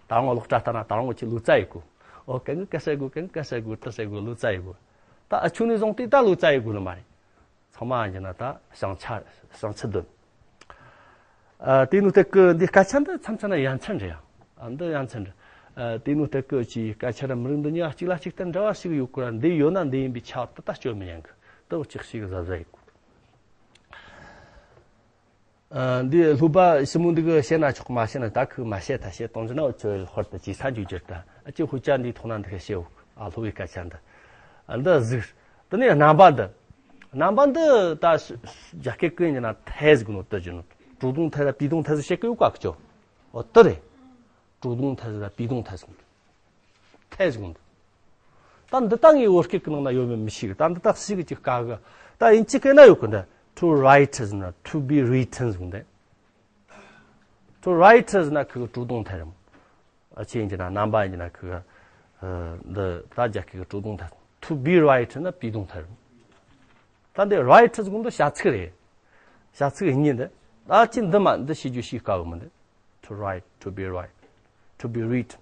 ད་ ད་རུང་སློབ་གྲྭ་ལྟ་ན་ད་རུང་ཁྱེད་ལོ་ཙཱ་ཡི་གོ། ཨོ་གན་གི་ག་ས་གོ་གན་གི་ག་ས་གོ་ཏི་ས་གོ་ལོ་ཙཱ་ཡི་གོ། ད་ཨ་ཆུ་ནས་བཟུང་སྟེ་ད་ལོ་ཙཱ་ཡི་གོ་ནི་མ་རེད། ཚང་མ་ཡིན་ན་ད་བྱང་ཆ་བྱང་ཆ་དོན། ཨ་དེ་ནུ་ཏེ་ཀི་འདི་སྐད་ཆ་འདི་མཚམས་མཚམས་ན་ཡ་མཚན་རེད་ཡ། ཨ་འདི་ཡ་མཚན་རེད། ཨ་དེ་ནུ་ཏེ་ཀི་ཅི་སྐད་ཆ་ར་མི་རིགས་འདི་གཉིས་གཅིག་ལ་གཅིག་ཏུ་འདྲ་བ་ཞིག་ཡོད་ཀི་ར། འདི་ཡོད་ན་འདི་ཡིན་པའི་ཆ་ད་ད་སྤྱོད་མི་ཉན་གི། ད་འུ་ཅིག་ཞིག་གཟབ་གཟབ་ཡིན་གི། ཨ་འདི་སློབ་པ་ཞི་མོ་འདི་གི་བཤད་ན་ཆོག་མ་བཤད་ན་ད་ཁུ་མ་བཤད་ད་བཤད་གཏོང་རྒྱུ་ན་འུ་ཆོ་ལ་ཧོར་ད་ཅི་ས་འཇུ་རྒྱུ་ད། ཨ་ཅི་ཧུ་ཅ་འདི་ཐོག་ན་འདི་ག་བཤད་འུ་ཨ་སློབ་པའི་སྐད་ཆ་འདི། ཨ་འདི་གཟིགས། དེ་ནས་རྣམ་པ་འདི། རྣམ་པ་འདི་ད་རྒྱ་སྐད་ཀུན་ཡིན་ན་ཐེ་ཟིག་ནོ་ཏི་ཟིག་ནོ། ཀྲུའུ་ཏུང་ཐེ་ཟ་པི་ཏུང་ཐེ་ཟིག་བཤད་ཀི་ཡོད་ཀ་ཀི་ཅོ། ཨོ་ཏི་རེད། ཀྲུའུ་ཏུང་ཐེ་ཟ་པི་ཏུང་ཐེ་ཟིག་ནོ། ཐེ་ཟིག་ནོ། ད་འདི་ད་ངའི་བོད་སྐད་ཀྱི་ནང་ན་ཡོད་མེད་མི་ཤེས་གི། ད་འདི་ད་ཤེས་གི་ཅིག་དཀའ་གི། ད་དབྱིན་ཇི་སྐད་ན་ཡོད་གི་འདི། To write is not to be written ཟིག་འདི། To write is not ཁི་གི་ཀྲུའུ་ཏུང་ཐེ་རེད་མོ། ཨ་ཆེ་ཡིན་གྱི་ན་རྣམ་པ་ཡིན་གྱི་ན་ཁི་གི་ཨ་འདི་ད་རྒྱ་སྐད་ཀྱི་ཀྲུའུ་ཏུང་ཐེ། To be right ན་པི་ཏུང་ཐེ་རེད། ད་འདི་right ཟེར་གོ་འདི་བྱ་ཚིག་རེད། བྱ་ཚིག་གཉིས་འདི། ཨ་ཆེ་འདི་མ་འདི་ཤེས་རྒྱུ་ཤེས་དཀའ་གི་མི་འདི། To write, to be right, to be written.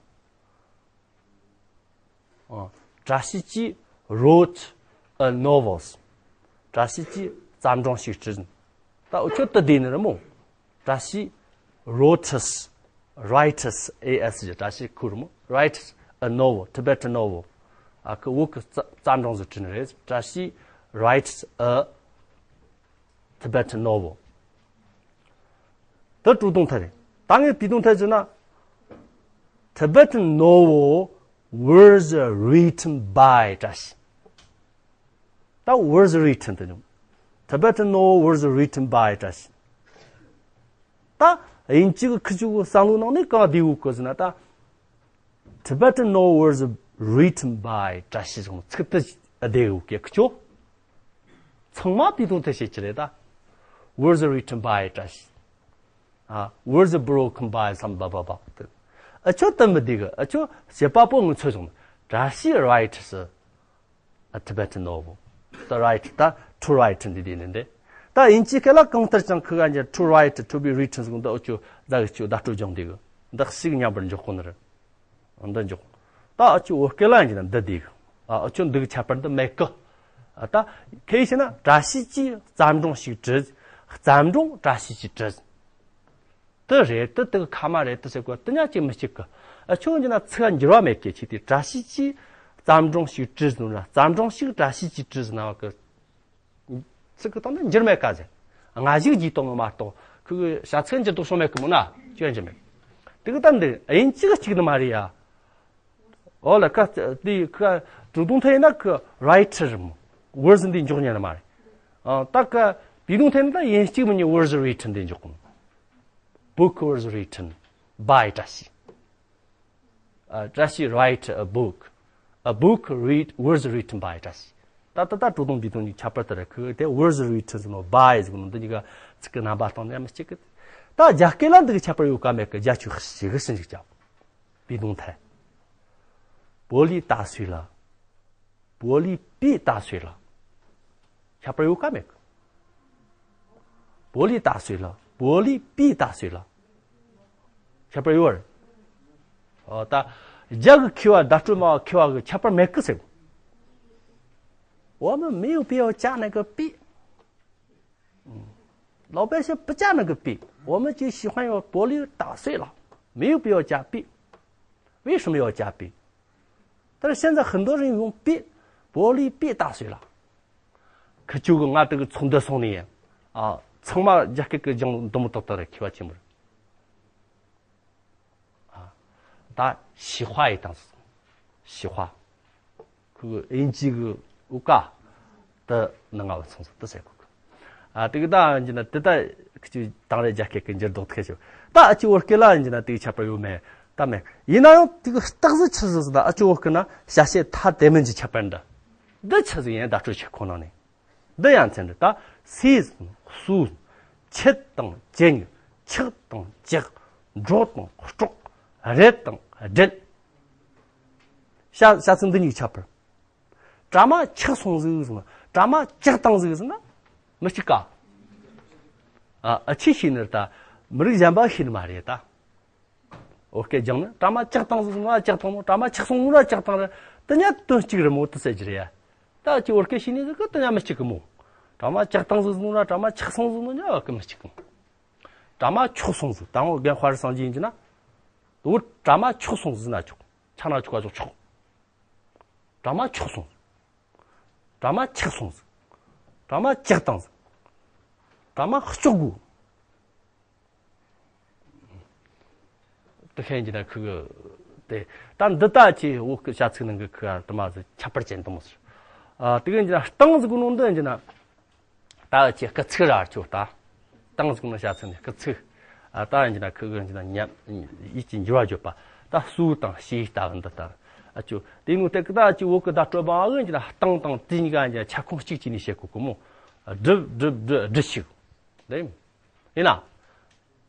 ཨ། བཀྲ་ཤིས་ཀྱིས་wrote a novel. བཀྲ་ཤིས་ཀྱིས་བརྩམས་སྒྲུང་ཞིག་བྲིས། ད་འུ་ཆོ་ཏི་དེ་ནི་རེད་མོ། བཀྲ་ཤིས་wrote, writers, A S བཀྲ་ཤིས་ཁུ་རེད་མོ། Writes a novel, Tibetan novel. ཨ་ཁུ་བོད་ཀྱི་བརྩམས་སྒྲུང་ཟིག་བྲིས་ནི་རེད། བཀྲ་ཤིས་writes a Tibetan novel. དེ་ཀྲུའུ་ཏུང་ཐེ་རེད། ད་ངས་པི་ཏུང་ཐེ་ཟེར་ན། Tibetan novel was written by བཀྲ་ཤིས། ད་was written དེ་ནི། Tibetan novel was written by བཀྲ་ཤིས། ད་དབྱིན་ཇི་གི་ཁི་ཆུ་གི་བསམ་བློ་ནང་ནས་གང་བསྡུས་ཡོད་གི་ཟེར་ན་ད། Tibetan novel was written by བཀྲ་ཤིས་ཟེར་ཚིག་དེ་བསྡུས་ཡོད་གི་ཁི་ཆུ། ཚང་མ་པི་ཏུང་ཐེ་བཤད་ཀྱི་རེད་ད། Was written by བཀྲ་ཤིས། ཨ། Was broken by བསམ་པ་པ་པ། ཨ་ཆོ་དེ་མི་བསྡུས་གི། ཨ་ཆོ་བྱེད་པ་པོ་ངོས་ཚོས་བྱུང་། བཀྲ་ཤིས་writes a Tibetan novel. The write ད་to write འདི་བསྡུས་ནི་འདི། ད་དབྱིན་ཇིའི་སྐད་ལ་གང་ལྟར་ཀྱང་ཁི་ག་འཇལ་to write, to be written ཟེར་གོ་འདི་ཨ་ཆོ་ཟ་གི་ཆོ་བརྡ་སྤྲོད་སྦྱོང་བསྡད་གི། འདི་ཞིག་མཉམ་པར་འཇོག་གོ་ནི་རེད། འདི་འཇོག་ད་ཨ་ཆོ་བོད་སྐད་ལ་ཡིན་ན་འདི་བསྡུས་གི། ཨ་ཨ་ཆོ་འདི་གི་ཁྱད་པར་འདི་མེད་གི། ཨ་ད་ཁེ་ཤེ་ན་བཀྲ་ཤིས་ཀྱིས་བརྩམས་སྒྲུང་ཞིག་བྲིས། བརྩམས་སྒྲུང་བཀྲ་ཤིས་ཀྱིས་བྲིས། དེ་རེད་དེ་དེ་གི་ཁ་མ་རེད་དེ་ཟེར་གོ་དེ་ཉག་ཅིག་མི་གཅིག་གི། ཨ་ཆོ་འཇི་ན་ཚིག་འགྱུར་བ་མེད་གི་ཆེ་དེ་བཀྲ་ཤིས་ཀྱིས་བརྩམས་སྒྲུང་ཞིག་བྲིས་ཟེར་ན་བརྩམས་སྒྲུང་ཞིག་བཀྲ་ཤིས་ཀྱིས་བྲིས་ཟེར་ན་བ་གི། ཚིག་གི་སྟེང་ནས་འགྱུར་མེད་ཀ་ཟེར། སྔ་གཞུག་བརྗེས་གཏོང་གི་མ་གཏོགས་ཁོ་གི་བྱ་ཚིག་འགྱུར་ལྡོག་བྱུང་མེད་གི་མོ་ན་ཅི་ཡང་འགྱུར་མེད། དེ་གི་ད་འདི་དབྱིན་ཇི་གི་གཅིག་ནི་མ་རེད་ཡ། ཨོ་ལ་ཀ་དེ་ཀ་ཀྲུའུ་ཏུང་ཐེ་ཡིན་ན་ཀ་writer མོ། was འདི་འཇོག་ཉན་ནི་མ་རེད། ཨ་ད་ཀ་པི་ཏུང་ཐེ་ཡིན་ན་ད་དབྱིན་གཅིག་མི་ཉན། Was written འདི་འཇོག་གི་མོ། Book was written by བཀྲ་ཤིས། ཨ་བཀྲ་ཤིས་write a book. A book read was written by བཀྲ་ཤིས། ད་ད་ད་ཀྲུའུ་ཏུང་པི་ཏུང་གཉིས་ཁྱད་པར་དེ་རེད། ཁོ་དེ་was written ཟེར་ནོ་by ཟེར་ནོ་འདི་གཉིས་ཀ་ཚིག་གི་རྣམ་པ་སྟེང་ནས་མི་གཅིག་གི། ད་རྒྱ་སྐད་ལ་འདི་གི་ཁྱད་པར་ཡོད་ཀ་མེད་ཀི་རྒྱ་ཆོས་ཤིག་གི་ཟིན་ཞིག་ཅང་པི་ཏུང་ཐེ། 伯利大水了。伯利毕大水了。 ཁྱད་པར་ཡོད་ཀ་མེད་གི། 伯利大水了，伯利毕大水了。 ཁྱད་པར་ཡོད་རེད། ཨོ་ད་རྒྱ་གི་མཁས་པ་བརྡ་སྤྲོད་སྨྲ་བ་མཁས་པ་གི་ཁྱད་པར་མེད་གི་ཟེར། 我们没有必要加那个毕。 老百姓不加那个毕，我们就喜欢用伯利大水了，没有必要加毕。为什么要加毕？但是现在很多人用毕，伯利毕大水了。 ཁི་ཆོ་གི་ང་དེ་གི་ཚོགས་འདུ་སོང་ནས་ཡིན། ཨ་ཚང་མ་རྒྱ་སྐད་ཀྱི་སྦྱང་འདི་མོ་ཏག་ཏག་རེད། མཁས་པ་ཆེན་པོ་རེད། ཨ་ད་ཞི་ཧྭ་ཡི་དང་ཞི་ཧྭ། ཁོ་གི་དབྱིན་ཇི་གི་འུ་ཀ་དེ་ནང་ང་བ་ཚང་ས་དེ་ཟེར་གོ་གི། ཨ་དེ་གི་ད་ཡིན་ན་དེ་ད་ཁི་ཆོ་དང་རེ་རྒྱ་སྐད་ཀྱི་འགྱུར་ལྡོག་ཐེ་ཆོ། ད་ཨ་ཆོ་བོད་སྐད་ལ་ཡིན་ན་དེ་གི་ཁྱད་པར་ཡོད་མེད་ད་མེད། ཡིན་ན་ཡང་དེ་གི་རྟགས་གཟིགས་ཆི་ཟིག་ཟེར་ན་ཨ་ཆོ་བོད་སྐད་ན་བྱ་བྱེད་ཐ་དད་མིན་གྱི་ཁྱད་པར་འདྲ། འདི་ཆི་ཟིག་ཡིན་བརྡ་སྤྲོད་བྱེད་ཁོ་ནང་ནས། འདི་ཡང་ཚན་འདི་ད་སུས་སུ་ཆད་དང་ཅན་ཆག་དང་ཅག་འགྲོ་དང་སྐྲག་རེད་དང་སྦྲེལ། བྱ་བྱ་ཚིག་འདི་གཉིས་ཁྱད་པར། གྲ་མ་ཆག་སོང་ཟིག་ཟེར་ན་གྲ་མ་ཅག་བཏང་ཟིག་ཟེར་ན་མི་གཅིག་ག། ཨ་ཨ་ཆི་ཤེས་ནི་ད་མི་རིགས་གཞན་པ་ཤེས་ནི་མ་རེད་ད། བོད་སྐད་སྦྱངས་ན་གྲ་མ་ཆག་བཏང་ཟིག་ཟིན་ན་ཆག་བཏང་ནོ། གྲ་མ་ཆག་སོང་ན་ཆག་བཏང་ར། དེ་ཉ་དོན་གཅིག་རེད་མོ་དེ་ཟེར་གྱི་རེད་ཡ། ད་ཅི་བོད་སྐད་ཤེས་ནི་ཟིག་གི་དེ་ཉ་མི་གཅིག་གི་མོ། གྲ་མ་ཆག་བཏང་ཟིག་ཟིན་ན་གྲ་མ་ཆག་སོང་ཟིག་ཟིན་ན་ཉ་བ་གི་མི་གཅིག་གི་མོ། གྲ་མ་ཆོག་སོང་ཟིག་དང་བོ་རྒན་དཔའ་རིས་སངས་རྒྱས་ཡིན་གྱི་ན། དེ་བོ་གྲ་མ་ཆོག་སོང་ཟིག་ཟིན་ན་ཆོག་ཆག་ན་ཆོག་ག་ཆོག་ཆོག་གྲ་མ་ཆོག་སོང་ཟིག་གྲ་མ་ཆག་སོང་ཟིག་གྲ་མ་ཆག་བཏང་ཟིག་གྲ་མ་གཅོག་དགོས། དེ་ཤེས་ཀྱི་ན་ཁུ་གི་དེ་ད་འདི་ལྟ་ཅི་བོད་ཀྱི་བྱ་ཚིག་ནང་གི་ཁུ་ག་དུ་མ་ཟིག་ཁྱད་པར་ཅན་དུ་མོ་ཟེར། ཨ་དེ་གི་ཀྱི་ན་བཏང་ཟིག་གི་ནང་འདི་ཀྱི་ན་ད་ཅི་སྐུ་ཚིག་ར་ཆོ་ད། བཏང་ཟིག་གི་ནང་བྱ་ཚིག་ནི་སྐུ་ཚིག་ཨ་ད་ཡིན་ཀྱི་ན་ཁུ་གི་ཀྱི་ན་ཉམས་ཡིད་ཀྱི་འགྱུར་བ་བརྗོད་པ། ད་སུ་དང་ཞེས་ལྟ་བུ་འདི་ལྟ་བུ། ཨ་ཅོ་དེ་ནུ་དེ་གི་ད་ཅི་བོད་ཀྱི་བརྡ་སྤྲོད་པ་ཨ་གི་ཀྱི་ན་བཏང་དང་དེ་གཉིས་ཀ་ཀྱི་ཁྱབ་ཁོངས་གཅིག་བྱས་ནས་བཤད་གོ་གི་མོ། སྒྲུབ་སྒྲུབ་སྒྲུབ་སྒྲུབ་ཞིག་དེ་ཡིན་ན།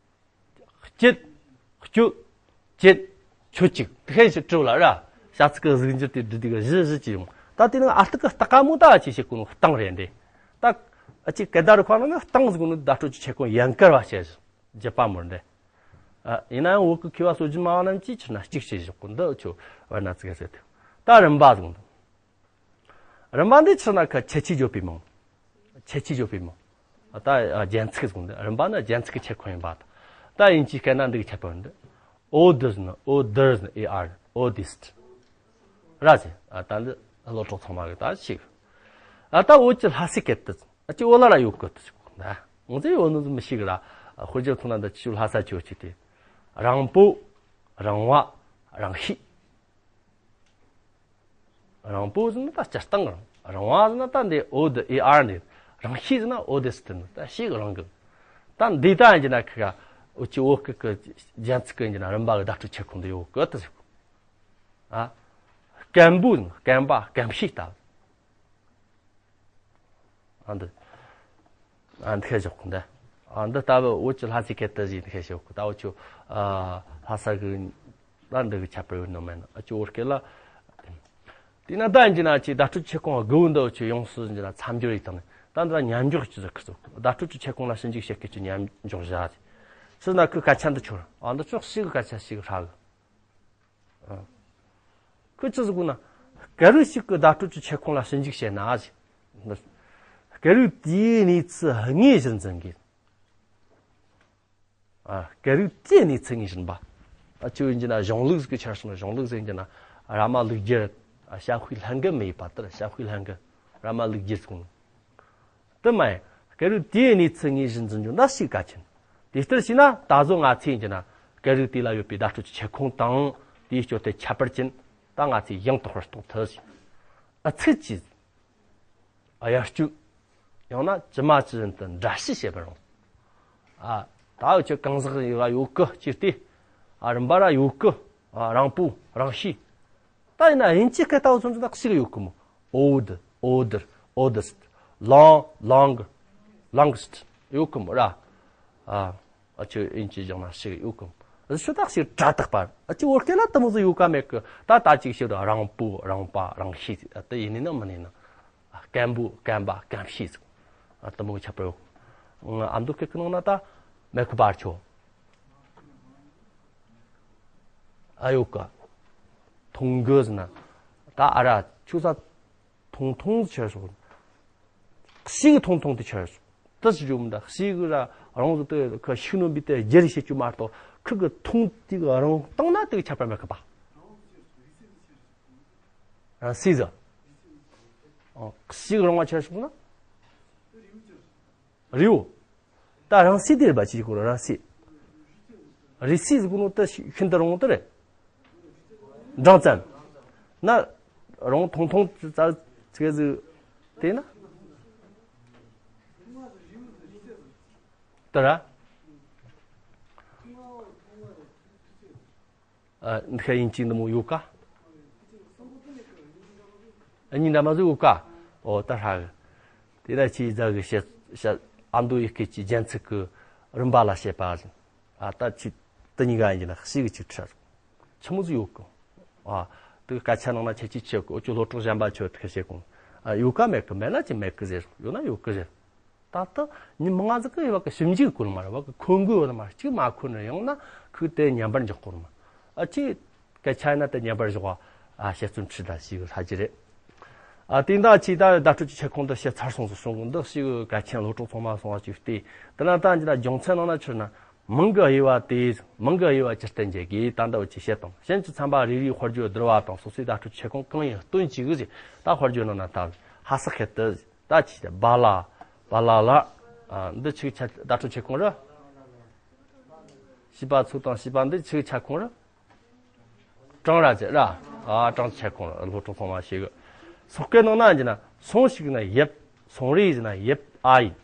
སྐྱིད། སྐྱོ། སྐྱིད། ཁྱོད་ཅིག་དེ་ཤེས་ཞིག་བྲིས་ལ་ར། བྱ་ཚིག་གི་གཟུགས་འགྱུར་དེ་བསྡུས་དེ་གི་བཞི་བཞི་ཅི་ཡོང་། ད་དེ་ནི་ཨ་སྟག་གི་སྟག་ག་མོ་ད་ཅི་ཞིག་གོ་ནོ་བཏང་རེད་འདི། ད་ཨ་ཅི་སྐད་བརྡ་རུ་ཁ་ནང་ནི་བཏང་ཟིག་གོ་ནོ་བརྡ་སྤྲོད་ཀྱི་ཁྱབ་ཁོངས་ཡན་གར་བ་བཤད་བཞག་བརྗོད་པ་མོར་འདི། ཨ་ཡིན་ན་ཡང་བོད་ཀྱི་མཁས་པ་སྲོལ་རྒྱུན་མང་རྣམས་ཀྱིས་ཕྱིར་ན་གཅིག་བྱས་བཞག་གོ་འདི་ཆོ་བར་ན་ཚིག་ཟེར་ཏེ། ད་རིམ་པ་ཟིག་འདི། རིམ་པ་འདི་ཕྱིར་ན་ཁ་ཁྱད་ཆོས་བརྗོད་པའི་མིང་། ཁྱད་ཆོས་བརྗོད་པའི་མིང་། ད་རྒྱན་ཚིག་ཟེར་གོ་འདི་རིམ་པ་ནི་རྒྱན་ཚིག་གི་ཁྱད་ཁོངས་ཡིན་པ་དང་། ད་དབྱིན་ཇིའི་སྐད་ན་འདི་གི་ཁྱད་པར་འདི། old ཟེར་ན་older ཟེར་ན་er oldest ར་ཟེར། ད་འདི་སློབ་གྲོགས་ཚང་མ་གི་ད་ཤེས། ད་བོད་ཀྱི་ལྷ་སའི་སྐད་དུ་ཨ་ཅི་བོད་ལ་ར་ཡོད་གི་དུ་ཟེར་གོ་ན། ང་ཚོས་བོད་ནི་མི་ཤེས་གི་ར། དཔེ་ཆ་ཐོག་ན་འདི་ཆུ་ལྷ་ས་ཆུ་ཆུ་དེ། རིང་པོ། རིང་བ། རིང་ཤོས། རིང་པོ་ཟེར་ན་ད་སྤྱིར་བཏང་རིང་། རིང་བ་ཟེར་ན་ད་འདི་old er འདི། རིང་ཤོས་ཟེར་ན oldest འདི། ད་ཤོས་རིང་གི། ད་འདི་ད་ཡིན་གྱི་ན་ཁི་ག་འུ་ཅི་བོད་སྐད་ཀྱི་རྒྱན་ཚིག་གི་ཡིན་གྱི་ན་རིམ་པ་གི་བརྡ་སྤྲོད་ཁྱབ་ཁོངས་འདི་ཡོད་གི་དུ་ཟེར་གོ། ཨ། སྐམ་པོ་ཟེར་ན་སྐམ་པ་སྐམ་ཤོས་ལྟ་བུ། ཨ་འདི། ཨ་འདི་ཁས་ཞོག་གོ་འདི། ཨ་འདི་ལྟ་བུ་བོད་ཀྱི་ལྷ་སའི་སྐད་དུ་ཟིག་འདི་ཁས་ཞོག་གོ། ད་བོད་ཀྱི་ཨ་ལྷ་ས་གི་ད་འདི་གི་ཁྱད་པར་ཡོད་ནོ་མེད་ནོ། ཨ་ཅོ་བོད་སྐད་ལ། དེས་ན་ད་ཡིན་གྱི་ན་ཅི་བརྡ་སྤྲོད་ཁྱབ་ཁོངས་དགུ་བོ་འདི་བོད་ཀྱི་ཡོངས་སུ་ཡིན་གྱི་ན་མཚམས་སྦྱོར་ཡིག་དང་ནི་ད་འདི་ལ་མཉམ་འཇོག་ཅི་ཟིག་ཁི་ཚོ་བརྡ་སྤྲོད་ཀྱི་ཁྱབ་ཁོངས་ལ་ཞིབ་འཇུག་བྱེད་མཁན་གྱི་མཉམ་འཇོག་བྱ་ཟིག་ཟེར་ན་ཁི་སྐད་ཆ་འདི་ཆོ་ར། ཨ་འདི་ཅོག་ཤིག་གི་སྐད་ཆ་ཞིག་ཧྲ་གི། ཁོས་ཅི་ཟེར་གོ་ན། སྐད་རིགས་ཤིག་གི་བརྡ་སྤྲོད་ཀྱི་ཁྱབ་ཁོངས་ལ་ཞིབ་འཇུག་བྱས་ན་ཟེར། སྐད་རིགས་དེའི་གནས་ཚུལ་དངོས་གཞིར་འཛིན་དགོས། ཨ། སྐད་རིགས་དེའི་གནས་ཚུལ་དངོས་གཞིར་འབའ། ཨ་ཅི་ཡིན་གྱི་ན་གཞུང་ལུགས་ཀྱི་ཆ་སོང་། གཞུང་ལུགས་ཟེར་གྱི་ན་ར་མ་ལུགས་བསྒྱུར། ཨ་ཞྭ་ཤུའི་ལྷན་རྒྱས་མི་ཡིན་པ་ལྟར་ཞྭ་ཤུའི་ལྷན་རྒྱས་ར་མ་ལུགས་བསྒྱུར་ཟེར་གོ་ནོ། དེ་མ་ཡིན། སྐད་རིགས་དེའི་གནས་ཚུལ་དངོས་གཞིར་འཛིན་རྒྱུ་འདྲ་ཞིག་གལ་ཆེན། དེ་ལྟར་བྱས་ན་ད་གཟོད་ང་ཚོས་ཡིན་གྱི་ན་སྐད་རིགས་དེ་ལ་ཡོད་པའི་བརྡ་སྤྲོད་ཀྱི་ཁྱབ་ཁོངས་དང་དེའི་སྤྱོད་དེ་ཁྱད་པར་ཅན་ད་ང་ཚོས་ཡང་དག་པར་རྟོགས་ཐུབ་ཟིན། ཨ་ཚིག་གཅིག་ཨ་ཡར་སྐྱོད། ཡང་ན་ཇི་མ་ཇི་བཞིན་དུ་འདྲ་བཤུས་བྱེད་པར་རུང་། ཨ་ད་འུ་ཆོ་གང་ཟག་ཡོད་ཡོད་གི་ཅི་སྟེ། ཨ་རིམ་པ་ར་ཡོད་གི། ཨ་རིང་པོ་རིང་ཤོས། ད་ཡིན་ན་དབྱིན་ཇིའི་སྐད་ལྟ་བུ་ཚོ་ཚོ་ད་ཞིག་ཡོད་གི་མོ། old, older, oldest, long, longer, longest ཡོད་གི་མོ་ར། ཨ་ཨ་ཆོས་དབྱིན་ཇི་སྦྱངས་ན་ཞིག་ཡོད་གི་མོ། ཨ་ཆོས་ད་ཞིག་དྲ་ཐག་པ་ཨ་ཆོས་བོད་སྐད་ལ་དུ་མོ་ཟིག་ཡོད་ག་མེད་གི། ད་ད་ཅིག་ཞིག་ར་རིང་པོ་རིང་བ་རིང་ཤོས་ད་ཡིན་ནི་ན་མིན་ནི་ན། སྐམ་པོ་སྐམ་པ་སྐམ་ཤོས་ཟིག་ཨ་དུ་མོ་གི་ཁྱད་པར་ཡོད། ཨ་མདོ་སྐད་གི་ནང་ན་ད་མེད་གི་པར་ཆོ། ཨ་ཡོད་ག་ཐུང་གི་ཟེར་ན། ད་ཨ་ར་ཆུ་ས་ཐུང་ཐུང་ཆེ་སོང་། ཤིག་ཐུང་ཐུང་དེ་ཆེ་སོང་། དེ་ཞིག་ཡོད་མི་འདུག་ཤིག་ར་རང་བཟོ་དེ་ཁ་ཤིག་ནོ་བི་དེ་རྒྱལ་བྱེད་རྒྱུ་མ་གཏོགས་ཁུ་གི་ཐུང་དེ་གི་རང་བཏང་ན་དེ་གི་ཁྱད་པར་མེད་གི་པ། རང་སྲིད་ཟེར། ཨ་ཤིག་རང་བ་ཆེ་སོང་ན། རེའུ། ད་རང་སྲིད་དེ་རེད་པ་ཅིག་གོ་རང་སྲིད། རེ་སྲིད་ཟེར་གོ་ནོ་ད་ཤིན་ཏུ་རང་དེ་རེད། འབྲིང་ཙམ། ན། རང་ཐུང་ཐུང་ཙ་ཙིག་ཟིག་དེ་ན། ད་ར། ཨ་འདི་ཁ་དབྱིན་ཇི་འདི་མོ་ཡོད་ཀ་ཨ་གཉིས་འདྲ་མ་ཟིག་ཡོད་ཀ་ཨོ་ད་ཧྲ་གི། དེ་ན་ཆི་ཟ་གི་བཤད་བཤད་ཨ་མདོ་ཡི་སྐད་ཀྱི་རྒྱན་ཚིག་གི་རིམ་པ་ལ་བཤད་པ་ཟིན། ཨ་ད་ཆི་དེ་གཉིས་ཀ་ཡིན་གྱི་ན་ཤིག་གི་ཅིག་ཁྲ་ཆི་མོ་ཟིག་ཡོད་ཀི། ཨ་དེ་གི་སྐད་ཆ་ནང་ན་ཁྱད་ཆོས་ཆེ་གི། ཨོ་ཅོ་སློབ་གྲོགས་གཞན་པ་ཆོ་དེ་གི་བཤད་གོ་ཨ་ཡོད་ཀ་མེད་གི། མེད་ན་ཅི་མེད་གི་ཟེར། ཡོད་ན་ཡོད་གི་ཟེར། ད་ལྟ་ཉི་མ་ང་ཟིག་གི་ཡོད་པ་གི་ཞིབ་འཇུག་གོ་ནི་མ་རེད་པ་གི། ཁོ་གི་ཡོད་ནི་མ་རེད། གཅིག་མ་ཁོ་ནི་ཡང་ན་ཁོས་དེ་ཉམས་པར་འཇོག་གོ་ནི་མ། ཨ་ཅི་སྐད་ཆ་ཡིན་ན་དེ་ཉན་པར་བཞག་པ། ཨ་དཔྱད་རྩོམ་ཁྲིད་ད་ཞིག་ལྷ་ཅི་རེད། ཨ་དེ་འདྲ་ཅིག་ད་བརྡ་སྤྲོད་ཀྱི་ཆེད་ཁོངས་འདི་བཤད་ཚར་སོང་ཟེར་གསུང་གི། འདི་ཞིག་གལ་ཆེན་སློབ་གྲོགས་ཚང་མ་སོང་བ་ཅིག་བལྟས། དེ་ན་ད་འདི་ན་སྦྱོང་ཚན་ནང་ན་ཆུར་ན། མིང་གི་དབྱེ་བ་དེ། མིང་གི་དབྱེ་བ་ཇི་ལྟར་འབྱེད་དགོས་ད་ལྟ་བུ་ཅིག་བཤད་དང་། གཞན་གྱི་ཚན་པ་རེ་རེའི་དཔེར་བརྗོད་བསྡུར་བ་དང་སོ་སོའི་བརྡ་སྤྲོད་ཀྱི་ཆེད་ཁོངས་གང་ཡིན་སྟོན་ཅིག་ཟེར། ད་དཔེར་བརྗོད་ནང་ན་ད་ཧ་ས་ཁེ་ཏི། ད་ཅི་བ་ལ། བ་ལ་ལ། ཨ་འདི་ཆིག་ཆ་བརྡ་སྤྲོད་ཆེད་ཁོངས་རེད། བྱིས་པ་ཚོ་དང་བྱིས་པ་འདི་ཆིག་ཆ་ཁོངས་རེད། གྲངས་ར་ཅེ་ར། ཨ་གྲངས་ཆ་ཁོངས་རེད། སློབ་གྲོགས་ཚང་མ་ཤེས་གི། སོག་སྐད་ནང་ན་ཡིན་ན་སོང་ཞིག་ན་ཡབ། སོང་རེ་ཡིན་ན་ཡབ་ཨ་ཡིན།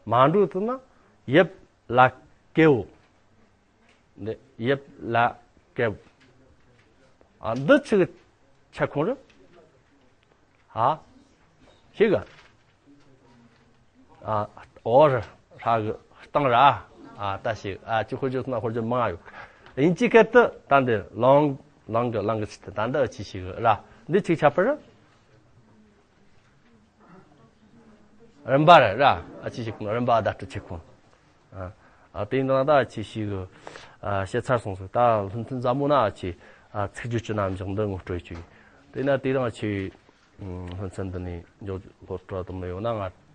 མ་འགྲོ་དུ་ན་ཡབ་ལ་ཀེའོ། འདི་ཡབ་ལ་ཀེའོ། ཨ་འདི་ཆིག་ཆ་ཁོངས་རེད། ཧ། ཤེས་གི། ཨ་འོ་ར་ཧྲ་གི་སྟངས་ར། ཨ་ད་ཤེས་གི། ཨ་ཅི་དཔེར་བརྗོད་ན་དཔེར་བརྗོད་མང་ཡོད། དབྱིན་ཇིའི་སྐད་དུ་ད་འདི་ལོང་། ལོང་གི་ལོང་གི་ཚིག་དེ་ད་འདི་ཨ་ཅི་ཤེས་གི་ར། འདི་ཆིག་ཆ་པར་རིམ་པ་རེད་ར། ཨ་ཅི་ཞིག་རིམ་པ་བརྡ་སྤྲོད་ཆེད་ཁོངས། ཨ་ཨ་དེ་ཡིན་ན་ད་ཨ་ཅི་ཞིག་ཨ་བཤད་ཚར་སོང་ཟེར། ད་སློབ་ཚན་ཟབ་མོ་ན་ཨ་ཅི་ཨ་ཚིག་སྦྱོར་གྱི་རྣམ་གཞག་འདི་ངོ་སྤྲོད་ཅིག་དེ་ན་དེ་རིང་ཨ་ཅི་སློབ་ཚན་འདི་ནས་མགྱོགས་སློབ་གྲྭ་དུ་མི་ཡོང་ན་ང་